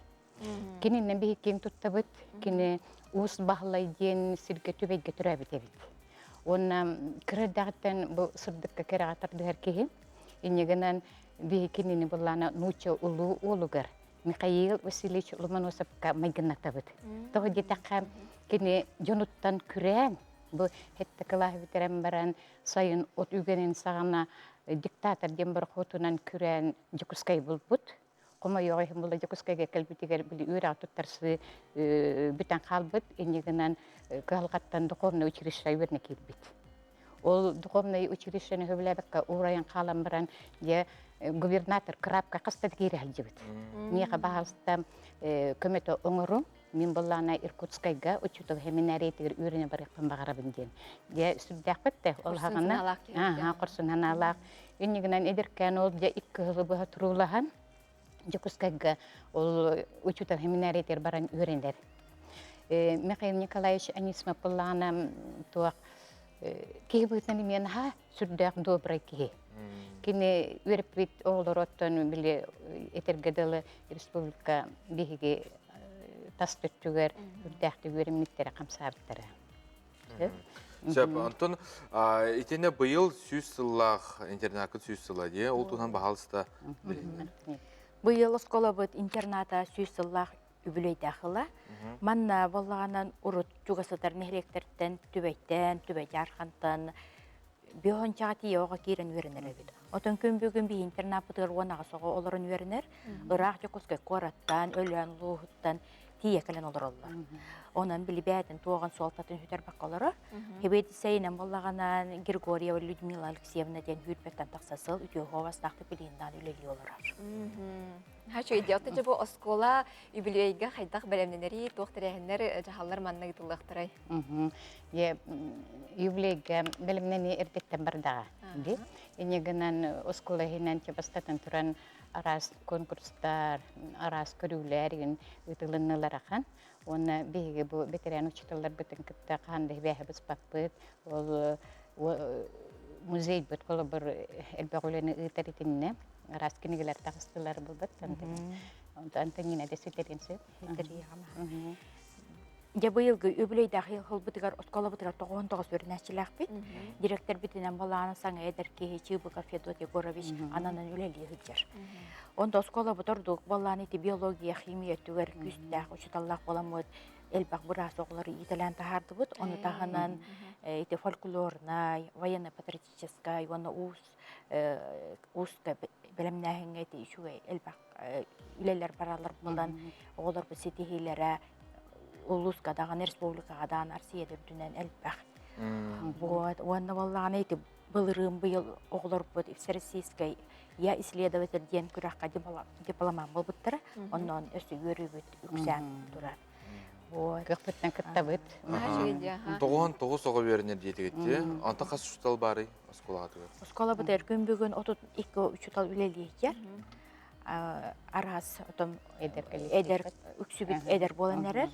Кининэн биһи киэҥ туттабыт. Кини Уус Баһылай диэн сиргэ түбэйгэ төрөөбүт эбит. Уонна кыра эрдэҕиттэн бу сырдыкка кэрэҕэ тардыһар киһи. Инньэ гынан биһи кинини былаана нуучча улуу уолугар Михаил Васильевич Ломоносовка майгыннатабыт. Тоҕо диэтэххэ, кини дьонуттан күрээн, бу сэттэ кылааһы бүтэрэн баран, сайын от үгэнин саҕана диктатор диэн борохуотунан күрээн Дьокуускай булбут. Хомойуох иһин була Дьокуускайга кэлбитигэр били үөрэҕи туттарсыы бүтэн хаалбыт. Инньэ гынан кыһалҕаттан духовнай училище үөрэнэ киирбит. Ол духовнай училищены сөбүлээбэккэ уурайан хаалан баран, дьэ, губернатор Крапка хаста да киирэ сылдьыбыт. Миэхэ баһаалыста көмөтө оҥоруҥ, мин буоллаҕына Иркутскайга учуутал семинариятыгар үөрэнэ барыахпын баҕарабын диэн. Дьэ, сүрдээхпит да ол хаҕына. Аха, хорсун санаалаах. Инньэ гынан эдэркээн ол дьэ икки сылы быһа туруулаһан Дьокуускайга ол учуутал семинариятыгар баран үөрэнэр. Михаил Николаевич Анисимов буоллаҕына туох киһи быһыытынан эмиэ наһаа сүрдээх добрай киһи. Кини үөрэппит оҕолороттон били этэргэ дылы республика биһиги тас өттүгэр үрдээхтик үөрэммиттэрэ, хамсаабыттара. Сөп. Онтон итиннэ быйыл 100 сыллаах интернакыт 100 сыла дии. Ол туһунан баһаалыста билиннэр. Быйыл оскуолабыт интерната 100 сыллаах үбүлүөйдээх ыла. Манна буоллаҕынан урут чугас сытар нэһилиэктэртэн Түбэйтэн, Түбэй Дьаархантан Бүөхүнчэҕэ тиийэ оҕо киирэн үөрэнэр эбит. Отон күн бүгүн биһи интернаппытыгар 18 оҕо олорон үөрэнэр. Ыраах Дьокуускай куораттан, Өлөөн улууһуттан тиийэ кэлэн олороллор. Онон били бэйэтин туоҕун суолтатын сүтэрбэккэ олорор. Хэбиэдиссэйинэн буоллаҕынан Григорьева Людмила Алексеевна диэн сүүрбэттэн тахса сыл үтүө суобастаахтык билииннээн үлэлии олорор. Хачой диэхтэ дьэ бу оскуола үбүлүөйгэ хайдах бэлэмнэнэрий, туох тэрээһиннэр дьаһаллар манна ыытыллыахтарай? Юбилейга бэлэмнэнии эрдэттэн бардаҕа. Ди. Инньэ гынан оскуола иһинэн бастатан туран араас конкурстар, араас көрүүлэр игин ыытылыннылар ахан. Уонна биһиги бу ветеран учууталларбытын кытта хаһан да сибээһи быспаппыт. Ол музейбыт холобур элбэх үлэни ыытар итиннэ. Араас кинигэлэр таҕыстылар булбат. Онтон Антонина да ситэриэн сөп. Дьэ быйылгы үбүлүөйдээх ыһылбытыгар оскуолабытыгар 99 үөрэнээччилээхпит. Директорбитинэн балаана саҥа эдэр киһи Чыбыков Федот Егорович ананан үлэлии сылдьар. Онто оскуолабыт ордук балаан ити биология, химия өттүгэр күүстээх учууталлаах буоламмыт элбэх быраас оҕолору иитэлээн таһаардыбыт. Ону таһынан ити фольклорнай, военно-патриотическай уонна уус ууска бэлэмнээһиҥҥэ ити үчүгэй элбэх үлэлэр бараллар буолан оҕолорбут ситиһиилэрэ улууска даҕаны республикаҕа даҕаны Россия да үрдүнэн элбэх. Вот уонна буоллаҕына ити былырыын быйыл оҕолорбут всероссийскай я исследователь диэн күрэххэ дипломант буолбуттара. Онон өссө үөрүүбүт үксээн турар. Вот. Кыахпыттан кыттабыт. 99 оҕо үөрэнэр диэтигит дии. Онтон хас учуутал баарый оскуолаҕытыгар? Оскуолабыт күн бүгүн 32 учуутал үлэлиир. Араас отом эдэр үксүбүт эдэр буолан эрэр.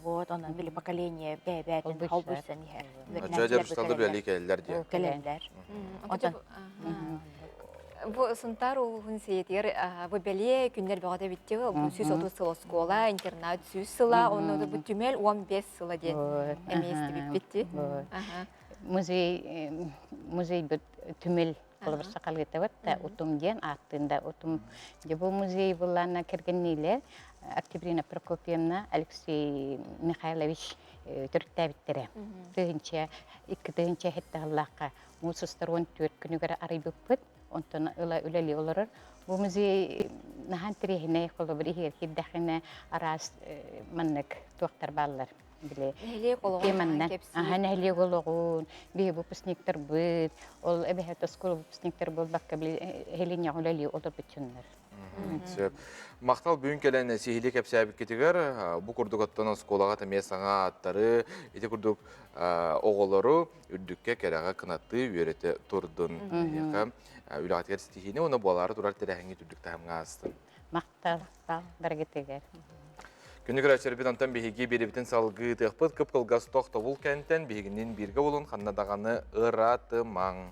Вот онон били поколение бэйэ-бэйэтин холбуйсан иһэр. Эдэр учууталлар үлэлии кэлэллэр диye. Кэлэллэр. Онтон Бу Сунтаар улууһун сиэтигэр бу бэлиэ күннэр бөҕөтө эбиттиги. Бу 130 сыл оскуола, интернат 100 сыла, онно бу түмэл 15 сыла диэн эмиэ истибиппит. Музей музейбыт түмэл холобур сахалыытабыт да утум диэн ааттыын да утум дьэ бу музей былаана кэргэнниилэр Октябрина Прокопьевна Алексей Михайлович төрүттээбиттэрэ 2002 тыһыынча һэттэ сыллаахха муус устар 14 күнүгэр арыйбыппыт. Онтон ыла үлэлии олорор. Бу музей наһаа интэриэһинэй, холобур, иһигэр киирдэххинэ араас маннык туохтар бааллар. Били Нэһилиэк олоҕун манна кэпсиир. Аха нэһилиэк олоҕун, биһи выпускниктарбыт, ол эбэһээт оскуола выпускниктар буолбакка били эһилинньэҕэ үлэлии олорбут дьоннор. Сөп. Махтал бүгүн кэлэн сиһилии кэпсээбиккитигэр бу курдук оттон оскуолаҕа эмиэ саҥа ааттары, ити курдук оҕолору үрдүккэ кэрэҕэ кынаттыы үөрэтэ турдун. Эһиэхэ үлэҕитигэр ситиһиини уонна буолаары турар тэрээһиҥҥит үрдүк таһымҥа аастын. Махтал, барыгытыгар. Күнү көрөөччүлэрбит онтон биһиги биэрэбитин салгыы ыытыахпыт. Кып-кылгас тохтобул кэнтэн биһигинниин бииргэ буолун ханна даҕаны ыраатымаҥ.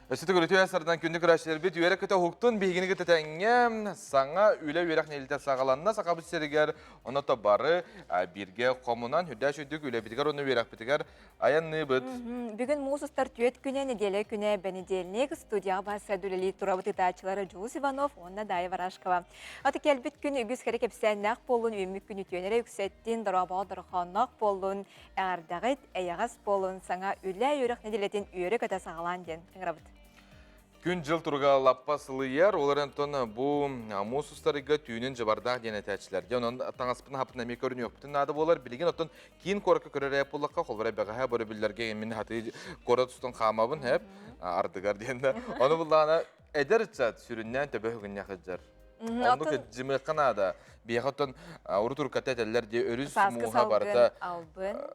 Өссө төгүл үтүө сардан күндү көрөөччүлэрбит үөрэ көтө уһуктун биһигини кытта тэҥҥэ саҥа үлэ үөрэх нэдиэлэтэ саҕаланна Сахабыт сиригэр онно бары бииргэ хомунан үрдээх үрдүк үлэбитигэр уонна үөрэхпитигэр айанныыбыт. Бүгүн муус устар түөрт күнэ, нэдиэлэ күнэ, бэнидиэлник студияҕа баһса үлэлии турабыт ытааччылара Дьулус Иванов уонна Дайя Барашкова. Аты кэлбит күн үгүс кэрэ кэпсээннээх буоллун, үүммүт күн үтүөнэрэ үксэттин, дорообоҕо дорохоонноох буоллун, эҕэрдэҕит, эйэҕэс буолун, саҥа үлэ үөрэх нэдиэлэтин үөрэ-көтө саҕалаан диэн ыҥырабыт. Күн-дьыл туруга лаппа сылыйар, ол эрэн бу муус устарыга түүнүн дьыбардаах диэн этээччилэр. Дьэ, онон таҥаспытын хапытын эмиэ көрүнүөхпүтүн наада буолар. Билигин оттон киин куоракка көрөр ээ буоллахха, холобура бэҕэһээ бөрөбүллэргэ мин хатыы куорат устун хаамабын, хэп, ардыгар диэн да. Ону буллаҕына эдэр ыччат сүрүннээн төбө үгүннэ сылдьар. Оннук дьимыахха наада. Биһиэхэ оттон урут урукката этэллэр дии өрүс мууһа барыта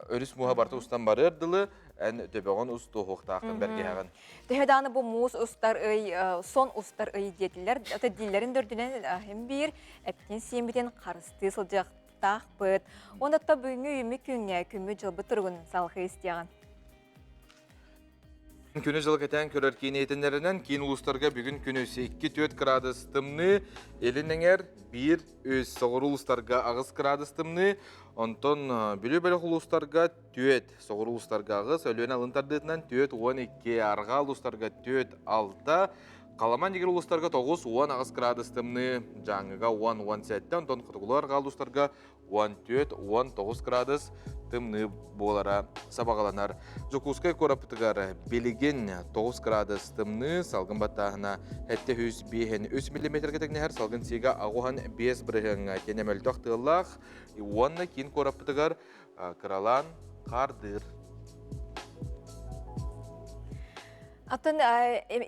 өрүс мууһа барыта устан барыар дылы эн төбөҕүн устуоһуохтааххын бэргэһэҕин. Төһө даҕаны бу муус устар ый, сон устар ый диэтилэр, ата дииллэрин дөрдүнэн иһин биир эптин сиэммитин харыстыы сылдьыахтаахпыт. Онно бүгүҥҥү үүммүт күҥҥэ күммүт дьылбыт туругун салҕыы истиэҕин. Күнү-дьылы кэтээн көрөр киин иһитиннэринэн киин улуустарга бүгүн күнүс 2-4 кыраадыс тымныы, илин эҥэр 1-3, соҕуруу улуустарга 8 кыраадыс тымныы, онтон Бүлүү бөлөх улуустарга 4, соҕуруу улуустарга 8, Өлүөнэ алын тардыытынан 4-12, арҕаа улуустарга 4-6, Халаман дигир улуустарга 9-18 кыраадыс тымныы, Дьааҥыга 10-17, онтон хотугулуу арҕаа улуустарга 14-19 градус тымныы буолара сабаҕаланар. Дьокуускай куораппытыгар билигин 9 градус тымныы, салгын баттааһына 705 миллиметргэ тэҥнэһэр, салгын сиигэ 85 бырыһыаҥҥа тиэнэ мөлтөх тыаллаах уонна киин куораппытыгар кыралаан хаардыыр. Атын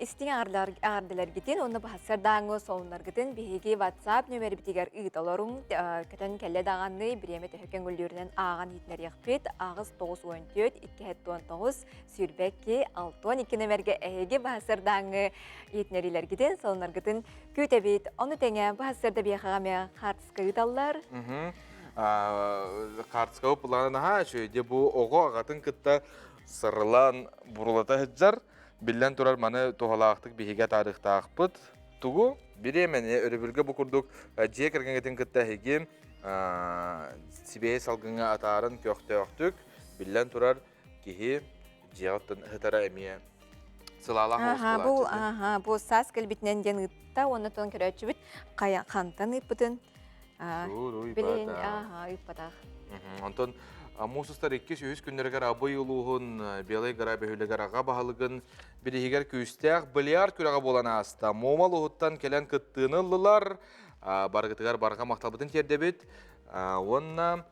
истиҥ аҕардаларгытын уонна баһассардааҥы солуннаргытын биһиги WhatsApp нөмербитигэр ыыталарыҥ көтөн кэллэ даҕаны бириэмэ төһө көҥүллүүрүнэн ааҕан иһитинэриэхпит аҕыс 914 299 22 62 нөмергэ эһиги баһассардааҥы иһитинэриилэргитин солуннаргытын күүтэбит. Ону тэҥэ баһассарда биэхэҕэ эмиэ хаартыска ыыталлар. Хаартыска ыппылаҕына наһаа үчүгэй. Дьэ бу оҕо аҕатын кытта сырылаан бурулата сылдьар. Биллэн турар, маны туһалаахтык биһиги атаарыахтаахпыт. Тугу? Бириэмэни өрөбүлгэ бу курдук дьиэ кэргэҥҥитин кытта эһиги сибиэһэй салгыҥҥа атаарын көхтөөхтүк, биллэн турар, киһи дьиэҕэ оттон ыһытара эмиэ сылаалаах оҕус бу аха бу саас кэлбитинэн диэн ыытта уонна тон көрөөччүбүт хайа хантан ыыппытын билин аха ыыппатах. Онтон муус устар иккис үһүс күннэригэр Абый улууһун Белай гора бөһүөлэгэр аҕа баһылыгын бириһигэр күүстээх бильярд күрэҕэ буолан ааста. Муома улууһуттан кэлэн кыттыыны ыллылар. Барыгытыгар барҕа махталбытын тиэрдэбит. Уонна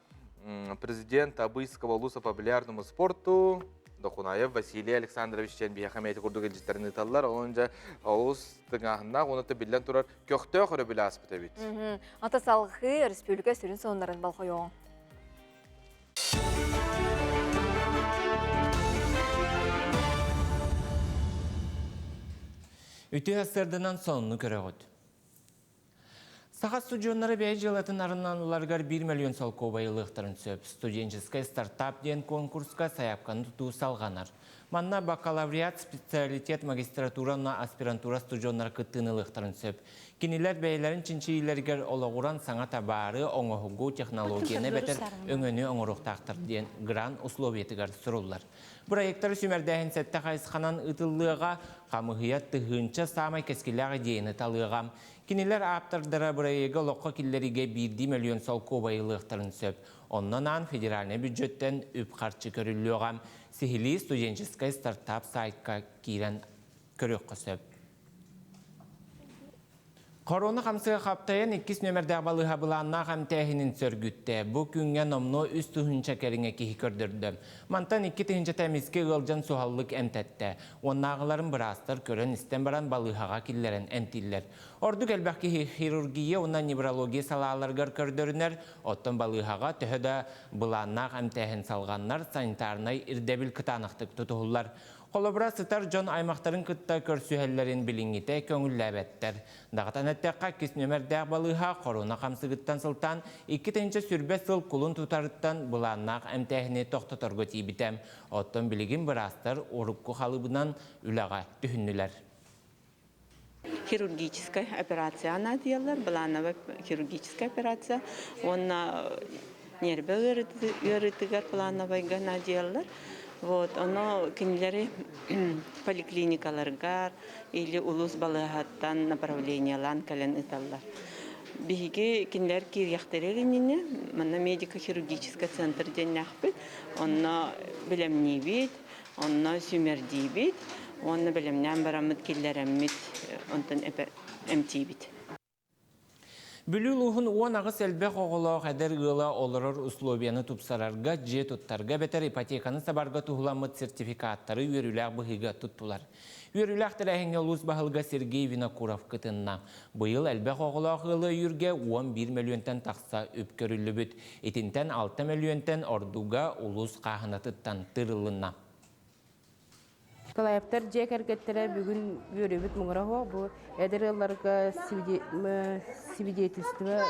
президент Абыйского улуса по бильярдному спорту Дохунаев Василий Александрович диэн биһиэхэ эмиэ курдук илдьиттэрин ыыталлар. Онон дьэ олус тыҥааһыннаах уонна биллэн турар көхтөөх өрөбүл ааспыт эбит. Ата салгыы республика сүрүн сонуннарын болҕойоҕуҥ. Үтүө сырдынан сонуну көрөҕүт. Саха студеннара бэйэ дьыалатын арыналларыгар 1 миллион солкуобай ылыахтарын сөп. Студенческай стартап диэн конкурска сайаапканы тутуу салҕанар. Манна бакалавриат, специалитет, магистратура уонна аспирантура студеннара кыттыыны ылыахтарын сөп. Кинилэр бэйэлэрин чинчийиилэригэр олоҕуран саҥа табаары, оҥоһугу, технологияны эбэтэр өҥөнү оҥоруохтаахтар диэн грант условиятыгар суруллар. Проектары сүүмэрдээһин сэттэ хайысханан ыытыллыаҕа, хамыһыйа тыһыынча саамай кэскиллээх идеяны талыаҕа. Кинилэр ааптардара бырайыагы олоххо киллэриигэ биирдии мөлүйүөн солкуобайы ылыахтарын сөп. Онно анаан федеральнай бюджеттэн үп-харчы көрүллүөҕэ. Сиһилии студенческай стартап сайтка киирэн көрүөххэ сөп. Корона хамсыга хаптайан иккис нүөмэрдээх балыыһа былааннаах эмтээһинин сөргүттэ. Бу күҥҥэ номнуо үс тыһыынча кэриҥэ киһи көрдөрдө. Мантан 2 тыһыынчата эмискэ ыалдьан суһаллык эмтэттэ. Уоннааҕыларын быраастар көрөн-истэн баран балыыһаҕа киллэрэн эмтииллэр. Ордук элбэх киһи хирургия уонна неврология салааларыгар көрдөрүнэр, оттон балыыһаҕа төһө да былааннаах эмтээһин салҕаннар санитарнай ирдэбил кытаанахтык тутуһуллар. Холобура, сытар дьон аймахтарын кытта көрсүһэллэрин билиҥҥитэ көҥүллээбэттэр. Даҕатан эттэххэ, иккис нүөмэрдээх балыыһа хоруона хамсыгыттан сылтаан 2020 сыл кулун тутарыттан былааннаах эмтээһини тохтоторго тиийбитэ. Оттон билигин быраастар урукку халыыбынан үлэҕэ түһүннүлэр. Хирургическая операция наадыйаллар, плановая хирургическая операция уонна ньиэрбэ ыарыытыгар плановайга наадыйаллар. Вот, ону кинилэри поликлиникаларга или улуус балыыһаттан направлениелаан кэлэн ыыталлар. Биһиги кинилэр киириэхтэрэ иннинэ манна медико-хирургический центр диэннээхпит. Онно бэлэмниибит, онно сүүмэрдиибит уонна бэлэмнээн бараммыт киллэрэммит онтон эмтиибит. Бүлүү улууһун 18 элбэх оҕолоох эдэр ыала олорор условияны тупсарарга, дьиэ туттарга эбэтэр ипотеканы сабарга туһуламмыт сертификаттары үөрүүлээх быһыыга туттулар. Үөрүүлээх тэрээһиҥҥэ улуус баһылыга Сергей Винокуров кытынна. Быйыл элбэх оҕолоох ыалы өйүүргэ 11 мөлүйүөнтэн тахса үп көрүллүбүт. Итинтэн 6 мөлүйүөнтэн ордуга улуус хааһынатыттан тыырылынна. Николаевтар дьиэ кэргэттэрэ бүгүн үөрүүбүт муҥура суох. Бу эдэр ыалларга свидетельство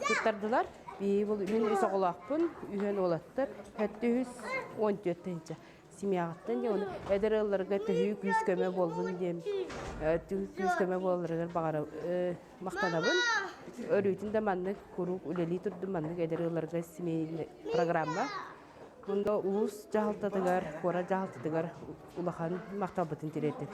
туттардылар. Мин үс оҕолоохпун, үһүөн уолаттар. Сэттэ үһүс 14 тыһыынча семьяҕыттан диэн эдэр ыалларга төһүү күүс-көмө буоллун диэн күүс-көмө буоларыгар баҕара махтанабын. Өрүүтүн да маннык куруук үлэлии турдум маннык эдэр ыалларга семейный программа. Мунда улуус дьаһалтатыгар, куорат дьаһалтатыгар улахан махталбытын тириэрдэбит.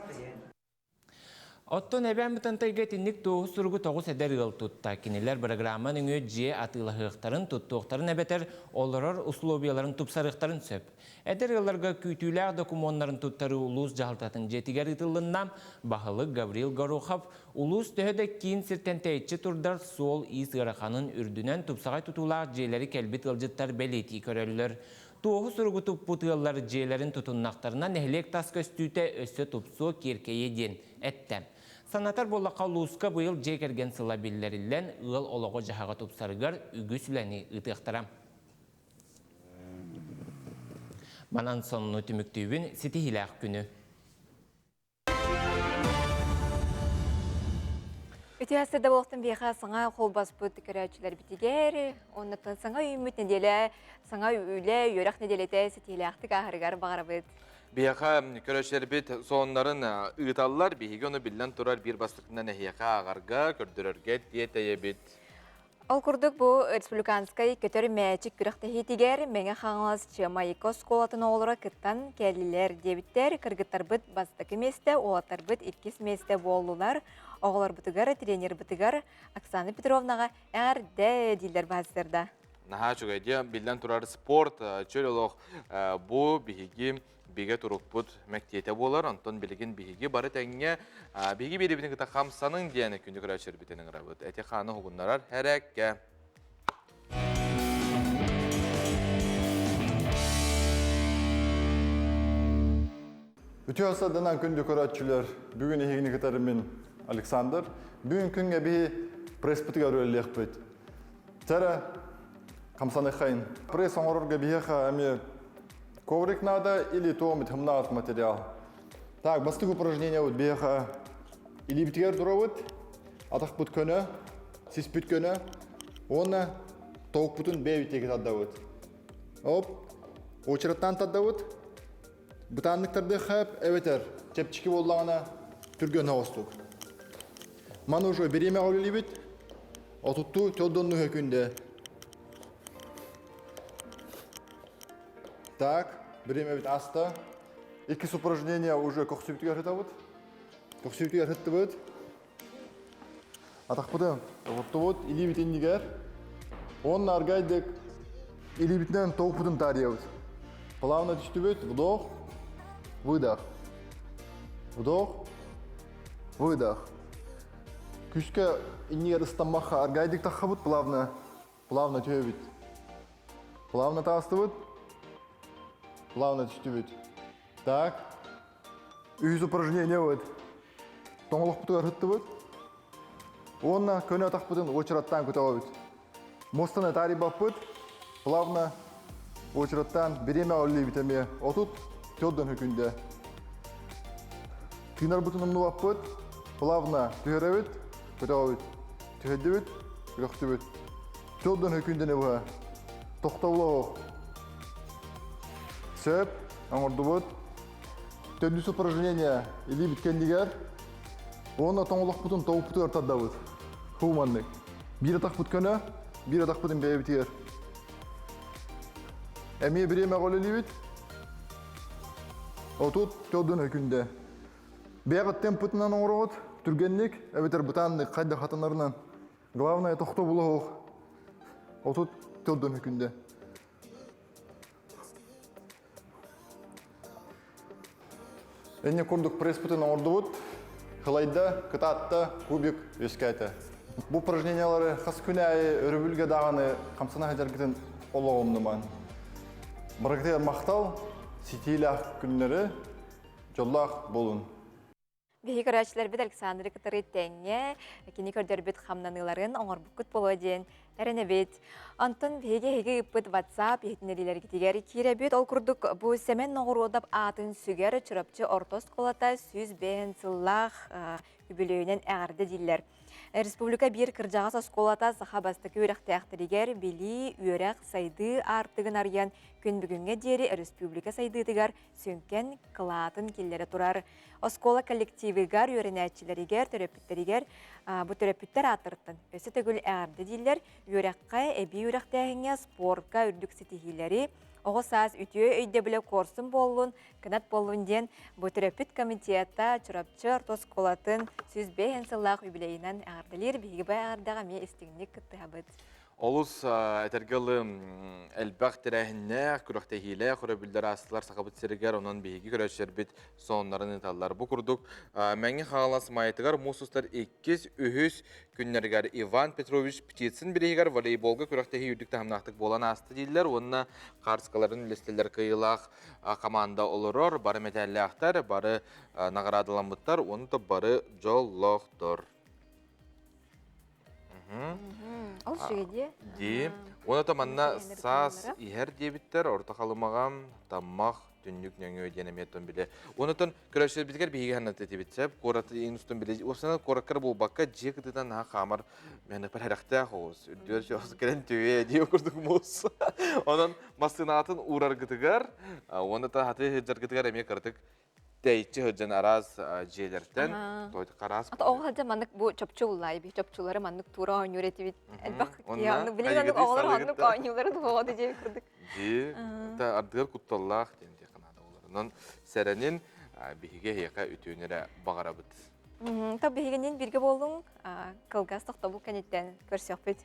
Оттон Эбээн Бытантайга итинник туоһу суругу тоҕус эдэр ыал тутта. Кинилэр бырагыраама нөҥүө дьиэ атыылаһыахтарын, туттуохтарын эбэтэр олорор условияларын тупсарыахтарын сөп. Эдэр ыалларга күүтүүлээх докумуоннарын туттарыы улуус дьаһалтатын дьиэтигэр ыытыллынна. Баһылык Гаврил Горохов улуус төһө да киин сиртэн тэйиччи турдар суол-иис ыараханын үрдүнэн тупсаҕай тутуулаах дьиэлэри кэлбит ыалдьыттар бэлиэтии көрөллөр. Туоһу суругу туппут ыаллар дьиэлэрин тутуннахтарына нэһилиэк тас көстүүтэ өссө тупсуо, киэркэйиэ диэн эттэ. Санатар буоллахха, улууска быйыл дьиэ кэргэн сыла биллэриллэн, ыал олоҕо-дьаһаҕа тупсарыгар үгүс үлэни ыытыахтара. Манан сонуну түмүктүүбүн, ситиһиилээх күнү. Үтүө сырда буолуохтун биһиэхэ саҥа холбоспут көрөөччүлэрбитигэр, оннуттан саҥа үүммүт нэдиэлэ, саҥа үлэ, үөрэх нэдиэлэтэ ситиһиилээхтик ааһарыгар баҕарабыт. Биһиэхэ көрөөччүлэрбит сонуннарын ыыталлар. Биһиги ону биллэн турар биир бастакынан эһиэхэ ааҕарга, көрдөрөргө тиэтэйэбит. Ол курдук бу республиканскай көтөр мээчик күрэхтэһиитигэр Мэҥэ Хаҥалас Чыамайыка оскуолатын оҕолоро кыттан кэллилэр диэбиттэр. Кыргыттарбыт бастакы миэстэ, уолаттарбыт иккис миэстэ буоллулар. Оҕолорбутугар, тренербытыгар Оксана Петровнаҕа эҕэрдэ дииллэр баһастарда. Наһаа үчүгэй диэн биллэн турар спорт, чөл олох бу биһиги бигэ турукпут мэктиэтэ буолар. Онтон билигин биһиги бары тэҥҥэ биһиги биэрибитин кытта хамсаныҥ диэн күндү көрөөччүлэрбитин ыҥырабыт. Эти хааны уһугуннарар һэрэккэ. Үтүө саданан күндү көрөөччүлэр, бүгүн эһигини кытары мин Александр. Бүгүн күҥҥэ биһи пресспытыгар үлэлиэхпит. Тара хамсаныххайын. Пресс оҥорорго биһиэхэ эмиэ коврик надо или туомит хымнаат материал. Так, бастык упражнение вот биһиэхэ илиибитигэр туробут, атахпыт көнө, сиспит көнө, уонна тоукпутун бэйэбитиги тардабыт. Оп, очераттан тардабыт, бытааннык тардыахха эбэтэр чэпчэки буоллаҕына түргэн оҕустук. Маны уже бириэмэҕэ үлэлиибит, отуттуу төлдоннуһа күндэ. Так, бириэмэбит аста. Иккис упражнение уже көхсүбүтүгэр ыһытабыт. Көхсүбүтүгэр ыһыттыбыт. Атахпытын тоҕуттубут, илиибит иннигэр. Уонна аргайдык илиибитинэн тоҕуппутун таарыйабыт. Плавно түстүбүт, вдох, выдох. Вдох, выдох. Күскэ иннигэр ыстаммахха аргайдык таххабыт, плавно, плавно түһэбит. Плавно таастыбыт, плавно түстүбүт. Так, үһүс упражнение вот. Тоҥолохпутугар ыһыттыбыт. Уонна көнө атахпытын уочараттаан көтөҕөбүт. Муостаны таарыйбаппыт, плавно уочараттаан бириэмэ үллүүбүт эмиэ отут төрдөн хүкүндэ. Тыынарбытын умнубаппыт, плавно түһэрэбит, көтөҕөбүт. Түһэрдибит, өлөхтүбүт. Төрдөн хүкүндэни быһа. Тохтобул Сөп, оҥордубут. Төрдүс упражнение илиибит кэннигэр уонна тоҥолохпутун тобукпутугар тардабыт. Хуу маннык. Биир атахпыт көнө, биир атахпытын бэйэбитигэр. Эмиэ бириэмэҕэ үлэлиибит. Отут төрдүн өкүндэ. Бэйэҕит темпытынан оҥороҕут, түргэнник, эбэтэр бытааннык хайдах хатанарынан. Главное тохтобула суох. Отут төрдүн өкүндэ. Энне курдук пресспытын оҥордубут. Кылайда, кытаатта, кубик үөскээтэ. Бу упражнениялары хас күн аайы өрөбүлгэ даҕаны хамсана сылдьаргытын олох умнумаҥ. Барыгытыгар махтал, ситиилээх күннэри, дьоллоох буолун! Биһиги көрөөччүлэрбит Александры кытары тэҥҥэ кини көрдөрбүт хамнаныыларын оҥорбуккут буолуо диэн эрэнэбит. Онтон биһиги эһиги ыыппыт WhatsApp иһитиннэриилэргитигэр киирэбит. Ол курдук бу Сэмэн Ноҕуруодап аатын сүгэр Чурапчы орто оскуолата 105 сыллаах үбүлүөйүнэн эҕэрдэ дииллэр. Республика биир кырдьаҕас оскуолата саха бастакы үөрэхтээхтэригэр билии, үөрэх, сайдыы аартыгын арыйан күн бүгүҥҥэ диэри республика сайдыытыгар сүҥкэн кылаатын киллэрэ турар. Оскуола коллективыгар, үөрэнээччилэригэр, төрөппүттэригэр бу төрөппүттэр ааттарыттан өссө төгүл эҕэрдэ дииллэр. Үөрэххэ, эбии үөрэхтээһиҥҥэ, спорка үрдүк ситиһиилэри, оҕо саас үтүө өйдөбүлэ куорсун буоллун, кынат буоллун диэн бу төрөппүт комитета Чурапчы орто оскуолатын 105 сыллаах юбилейынан эҕэрдэлиир. Биһиги бу эҕэрдэҕэ эмиэ истиҥник кыттыһабыт. Олус этэргэ дылы элбэх тэрээһиннээх, күрэхтэһиилээх өрөбүллэр аастылар Сахабыт сиригэр, онон биһиги көрөөччүлэрбит сонуннарын ыыталлар. Бу курдук Мэҥэ Хаҥалас Майатыгар муус устар иккис, үһүс күннэригэр Иван Петрович Птицын бирииһигэр волейболга күрэхтэһии үрдүк таһымнаахтык буолан ааста дииллэр уонна хаарыскаларын үллэстэллэр кыайыылаах команда олорор, бары мэтээллээхтэр, бары наҕараадаламмыттар уонна бары дьоллоохтор. Ол үчүгэй дии. Дии. Уонна то манна саас иһэр диэбиттэр, орто халымаҕа, таммах, түннүк нөҥүө диэн эмиэ тон биле. Онотон көрөөччүлэрбитигэр биһиги ханна этибит сөп. Куорат устун биле. Уопсайынан куораккар буолбакка дьиэ кытыытынан наһаа хаамар мээнэпэр хэрэхтээх оҕус. Үрдүгэр чоос кэлэн түһүө дии курдук муус. Онон массыынаатын уураргытыгар уонна та хаты сылдьаргытыгар эмиэ кыратык тэйиччи сылдьан араас дьиэлэртэн хараас Ата оҕо сылдьан маннык бу чопчу уллай би чопчулары маннык тура оонньуур этибит элбэх киһи билигин оннук оҕолор оннук оонньуулары туһуоҕа дии курдук дии та ардыгар кутталлаах диэн диэххэ наада болар онон сэрэнин биһиги эһиэхэ үтүөнү эрэ баҕарабыт та биһигинин бирге болуҥ кылгас тохтобул кэнниттэн көрсөхпүт.